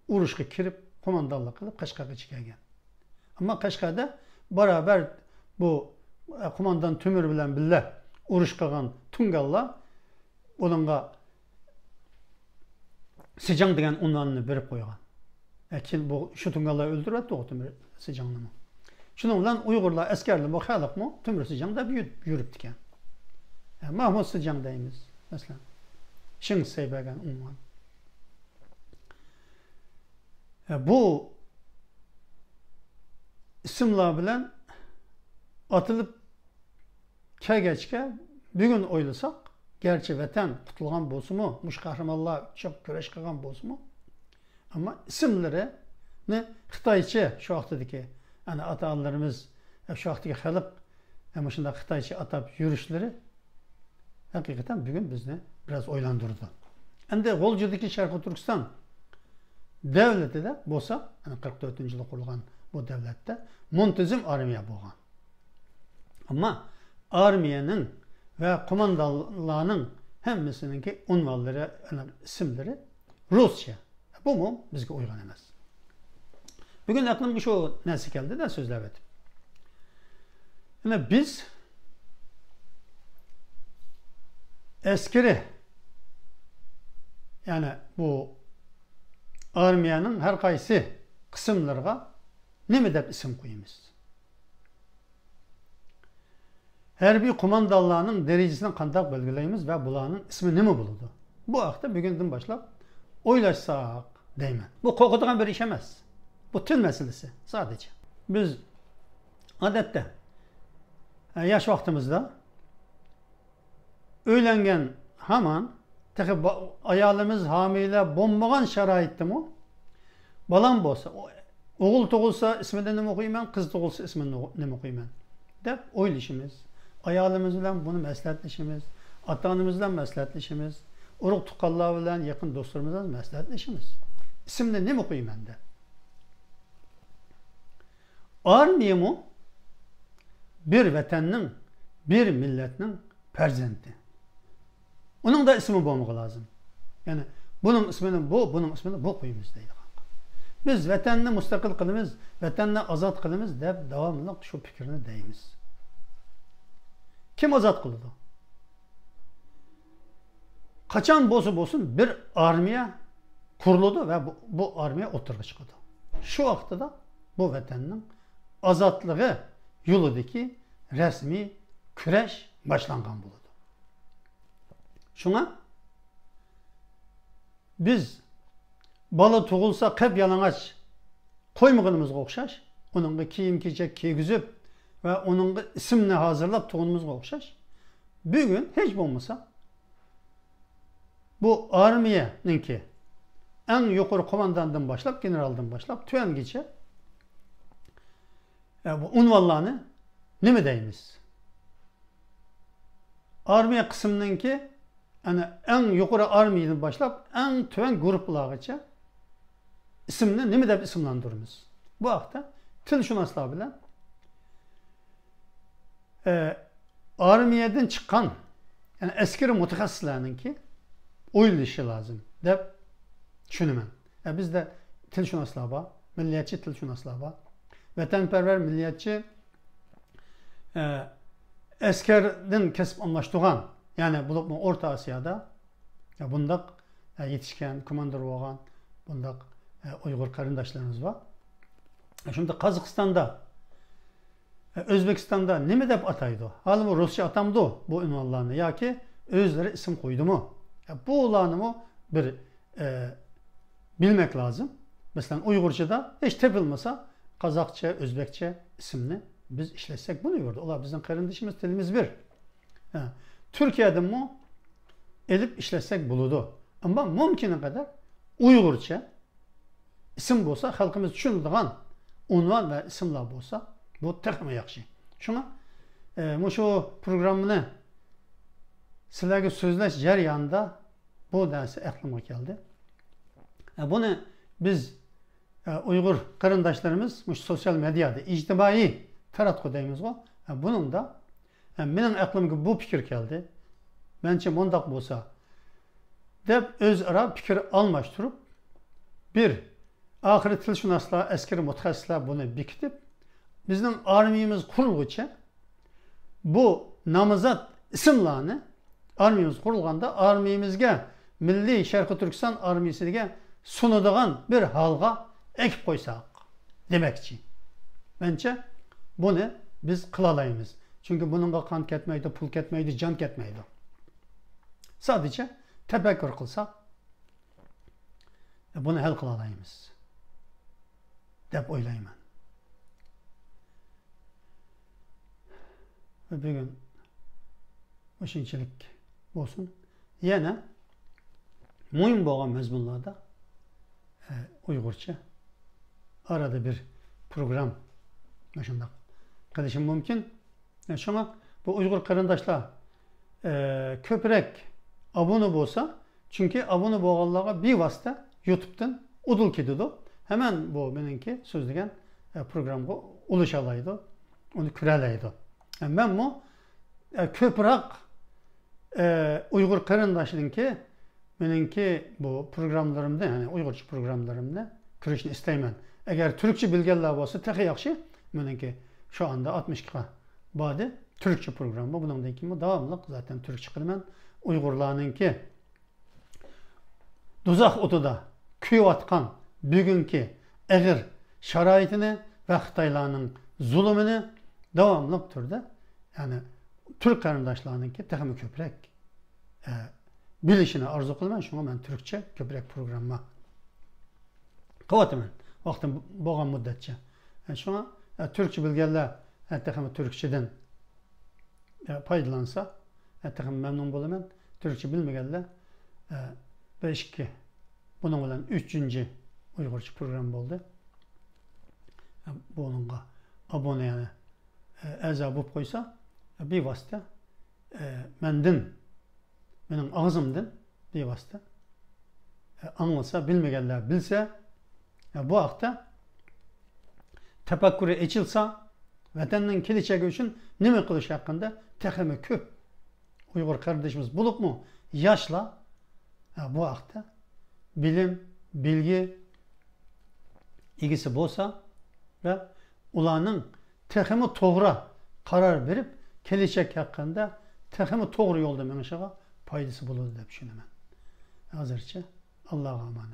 ئۇرۇشقا كىرىپ، قوماندانلىق قىلىپ، قەشقەرگىچە كەلگەن. ئەمما قەشقەردە بارابەر بۇ، ئە، قوماندان تۆمۈر بىلەن بىللە ئۇرۇش قىلغان تۇڭگانلار ئۇنىڭغا سىجاڭ دېگەن ئۇنۋاننى بېرىپ قويغان. ئە، كېيىن بۇ، شۇ تۇڭگانلار ئۆلتۈرۈۋەتتىغۇ تۆمۈر سىجاڭنىمۇ. شۇنىڭ بىلەن ئۇيغۇرلار، ئەسكەرلىرىمۇ، خەلقمۇ تۆمۈر سىجاڭ دەپ يۈ-، يۈرۈپتىكەن. ئە، ماھمۇد سىجاڭ دەيمىز، مەسىلەن. شېڭ شىسەي بەرگەن ئۇنۋان. ئە، بۇ ئىسىملار بىلەن ئاتىلىپ كەلگەچكە، بۈگۈن ئويلىساق، گەرچە ۋەتەن قۇتۇلغان بولسىمۇ، مۇشۇ قەھرىمانلار چوڭ كۈرەش قىلغان بولسىمۇ، ئەمما ئىسىملىرىنى خىتايچە شۇ ۋاقتىدىكى، يەنى ئاتا-ئانىلىرىمىز، شۇ ۋاقتىدىكى خەلق، مۇشۇنداق خىتايچە ئاتاپ يۈرۈشلىرى ھەقىقەتەن بۈگۈن بىزنى بىراز ئويلاندۇرىدۇ. ئەمدى غۇلجىدىكى شەرقىي تۈركىستان دۆلىتىدە بولسا، يەنى قىرىق تۆتىنچى يىلى قۇرۇلغان بۇ دۆلەتتە مۇنتىزىم ئارمىيە بولغان. ئەمما ئارمىيەنىڭ ۋە قوماندانلارنىڭ ھەممىسىنىڭكى ئۇنۋانلىرى، يەنى ئىسىملىرى رۇسچە. بۇمۇ بىزگە ئۇيغۇن ئەمەس. بۈگۈن ئەقلىمگە شۇ نەرسە كەلدى-دە سۆزلەۋېتىپ. يەنى بىز ئەسكىرىي، يەنى بۇ ئارمىيەنىڭ ھەر قايسى قىسىملىرىغا نېمە دەپ ئىسىم قويىمىز؟ ھەربىي قوماندانلارنىڭ دەرىجىسىنى قانداق بەلگىلەيمىز ۋە بۇلارنىڭ ئىسمى نېمە بولىدۇ؟ بۇ ھەقتە بۈگۈندىن باشلاپ ئويلاشساق دەيمەن. بۇ قورقىدىغان بىر ئىش ئەمەس. بۇ تىل مەسىلىسى سادىچە. بىز ئادەتتە، ئە، ياش ۋاقتىمىزدا ئۆيلەنگەن ھامان، تېخى با-، ئايالىمىز ھامىلە بولمىغان شارائىتتىمۇ، بالام بولسا، ئو-، ئوغۇل تۇغۇلسا ئىسمىنى نېمە قويىمەن، قىز تۇغۇلسا ئىسمىنى نو-، نېمە قويىمەن دەپ ئويلىشىمىز. ئايالىمىز بىلەن بۇنى مەسلىھەتلىشىمىز، ئاتا-ئانىمىز بىلەن مەسلىھەتلىشىمىز. ئۇرۇق-تۇغقانلار بىلەن، يېقىن دوستلىرىمىز بىلەن مەسلىھەتلىشىمىز. ئىسىمنى نېمە قويىمەن دەپ. ئارمىيەمۇ بىر ۋەتەننىڭ، بىر مىللەتنىڭ پەرزەنتى. ئۇنىڭدا ئىسمى بولمىقى لازىم. يەنى بۇنىڭ ئىسمىنى بۇ، بۇنىڭ ئىسمىنى بۇ قويىمىز دەيدىغان. بىز ۋەتەننى مۇستەقىل قىلىمىز، ۋەتەننى ئازاد قىلىمىز دەپ داۋاملىق شۇ پىكىرنى دەيمىز. كىم ئازاد قىلىدۇ؟ قاچان بولسا بولسۇن، بىر ئارمىيە قۇرۇلىدۇ ۋە بۇ، بۇ ئارمىيە ئوتتۇرىغا چىقىدۇ. شۇ ۋاقتىدا بۇ ۋەتەننىڭ ئازادلىقى يولىدىكى رەسمىي كۈرەش باشلانغان بولىدۇ. شۇڭا بىز بالا تۇغۇلسا قەپ-يالىڭاچ قويمىغىنىمىزغا ئوخشاش، ئۇنىڭغا كىيىم-كېچەك كىيگۈزۈپ ۋە ئۇنىڭغا ئىسىمنى ھازىرلاپ تۇغقىنىمىزغا ئوخشاش، بۈگۈن ھېچ بولمىسا بۇ ئارمىيەنىڭكى ئەڭ يۇقىرى قومانداندىن باشلاپ، گېنېرالدىن باشلاپ، تۆۋەنگىچە، ئە، بۇ ئۇنۋانلارنى نېمە دەيمىز؟ ئارمىيە قىسمىنىڭكى، ئەنە، ئەڭ يۇقىرى ئارمىيەدىن باشلاپ، ئەڭ تۆۋەن گۇرۇپپىلارغىچە ئىسىمنى نېمە دەپ ئىسىملاندۇرىمىز؟ بۇ ھەقتە تىلشۇناسلار بىلەن، ئە، ئارمىيەدىن چىققان، يەنى ئەسكىرىي مۇتەخەسسىسلەرنىڭكى ئويلىشى لازىم دەپ چۈشىنىمەن. ئە، بىزدە تىلشۇناسلار بار، مىللىيەتچى تىلشۇناسلار بار، ۋەتەنپەرۋەر مىللىيەتچى، ئە، ئەسكەردىن كەسىپ ئالماشتۇرغان، يەنى بولۇپمۇ ئورتا ئاسىيادا، ئە، بۇنداق، ئە، يېتىشكەن، كوماندىر بولغان بۇنداق، ئە، ئۇيغۇر قېرىنداشلىرىمىز بار. ئە، شۇنداق قازاقىستاندا، ئە، ئۆزبېكىستاندا نېمە دەپ ئاتايدۇ؟ ھالىمۇ رۇسچە ئاتامدۇ بۇ ئۇنۋانلارنى ياكى ئۆزلىرى ئىسىم قويدىمۇ؟ ئە، بۇلارنىمۇ بىر، ئە، بىلمەك لازىم. مەسىلەن، ئۇيغۇرچىدا ھېچ تېپىلمىسا، قازاقچە، ئۆزبەكچە ئىسىمنى بىز ئىشلەتسەك بولۇۋېرىدۇ. ئۇلار بىزنىڭ قېرىندىشىمىز، تىلىمىز بىر. ھە، تۈركىيەدىنمۇ ئېلىپ ئىشلەتسەك بولىدۇ. ئەمما مۇمكىنقەدەر ئۇيغۇرچە ئىسىم بولسا، خەلقىمىز چۈشىنىدىغان ئۇنۋان ۋە ئىسىملار بولسا، بۇ تېخىمۇ ياخشى. شۇڭا، ئە، مۇشۇ پروگراممىنى سىلەرگە سۆزلەش جەريانىدا بۇ نەرسە ئەقلىمگە كەلدى. ئە، بۇنى بىز، ئە، ئۇيغۇر قېرىنداشلىرىمىز مۇشۇ سوتسىيال مېدىيادا، ئىجتىمائىي تاراتقۇ دەيمىزغۇ، ئە، بۇنىڭدا، ئە، مېنىڭ ئەقلىمگە بۇ پىكىر كەلدى. مەنچە مۇنداق بولسا، دەپ ئۆزئارا پىكىر ئالماشتۇرۇپ، بىر ئاخىرى تىلشۇناسلار، ئەسكىرىي مۇتەخەسسىسلەر بۇنى بېكىتىپ، بىزنىڭ ئارمىيىمىز قۇرۇلغۇچە بۇ نامزات ئىسىملارنى، ئارمىيىمىز قۇرۇلغاندا ئارمىيىمىزگە، مىللىي شەرقىي تۈركىستان ئارمىيىسىگە سۇنىدىغان بىر ھالغا ئەكىپ قويساق دېمەكچى. مەنچە بۇنى بىز قىلالايمىز. چۈنكى بۇنىڭغا قان كەتمەيدۇ، پۇل كەتمەيدۇ، جان كەتمەيدۇ. سادىچە تەپەككۇر قىلساق، بۇنى ھەل قىلالايمىز دەپ ئويلايمەن. بۈگۈن مۇشۇنچىلىك بولسۇن. يەنە مۇھىم بولغان مەزمۇنلاردا، ئە، ئۇيغۇرچە ئارىدا بىر پروگرام مۇشۇنداق قىلىشىم مۇمكىن. ئە، شۇڭا بۇ ئۇيغۇر قېرىنداشلار، ئە، كۆپرەك ئابۇنە بولسا، چۈنكى ئابۇنە بولغانلارغا بىۋاسىتە يۇتۇبتىن ئۇدۇل كېتىدۇ. ھەمەن بۇ مېنىڭكى سۆزلىگەن، ئە، پروگرامغا ئۇلىشالايدۇ، ئۇنى كۆرەلەيدۇ. ئە، مەنمۇ، ئە، كۆپرەك، ئە، ئۇيغۇر قېرىنداشنىڭكى مېنىڭكى بۇ پروگراملىرىمنى، يەنى ئۇيغۇرچە پروگراملىرىمنى كۆرۈشنى ئىستەيمەن. ئەگەر تۈركچە بىلگەنلەر بولسا تېخى ياخشى. مېنىڭكى شۇ ئاندا ئاتمىشقا باردى. تۈركچە پروگرامما. بۇنىڭدىن كېيىنمۇ داۋاملىق زاتەن تۈركچە قىلىمەن. ئۇيغۇرلارنىڭكى دوزاخ ئوتىدا كۆيۈۋاتقان بۈگۈنكى ئېغىر شارائىتىنى ۋە خىتايلارنىڭ زۇلۇمىنى داۋاملىق تۈردە، يەنى تۈرك قېرىنداشلارنىڭكى تېخىمۇ كۆپرەك، ئە، بىلىشىنى ئارزۇ قىلىمەن. شۇڭا مەن تۈركچە كۆپرەك پروگرامما قىلىۋاتىمەن، ۋاقتىم بولغان مۇددەتچە. ئە، شۇڭا، ئە، تۈركچە بىلگەنلەر، ئە، تېخىمۇ تۈركچىدىن، ئە، پايدىلانسا، ئە، تېخىمۇ مەمنۇن بولىمەن. تۈركچە بىلمىگەنلەر، ئە، بىر ئىككى، بۇنىڭ بىلەن ئۈچىنچى ئۇيغۇرچە پروگرامما بولدى. ئە، بۇنىڭغا ئابۇنە، يەنى، ئە، ئەزا بولۇپ قويسا، ئە، بىۋاسىتە، ئە، مەندىن، مېنىڭ ئاغزىمدىن بىۋاسىتە ئاڭلىسا، بىلمىگەنلەر بىلسە، بۇ ھەقتە تەپەككۇرى ئېچىلسا، ۋەتەننىڭ كېلىچەكى ئۈچۈن نېمە قىلىش ھەققىدە تېخىمۇ كۆپ ئۇيغۇر قېرىندىشىمىز، بولۇپمۇ ياشلار، ھە، بۇ ھەقتە بىلىم، بىلگى ئىگىسى بولسا ۋە ئۇلارنىڭ تېخىمۇ توغرا قارار بېرىپ، كېلىچەك ھەققىدە تېخىمۇ توغرا يولدا مېڭىشىغا پايدىسى بولىدۇ دەپ چۈشىنىمەن. ھازىرچە ئاللاغا ئامانەت.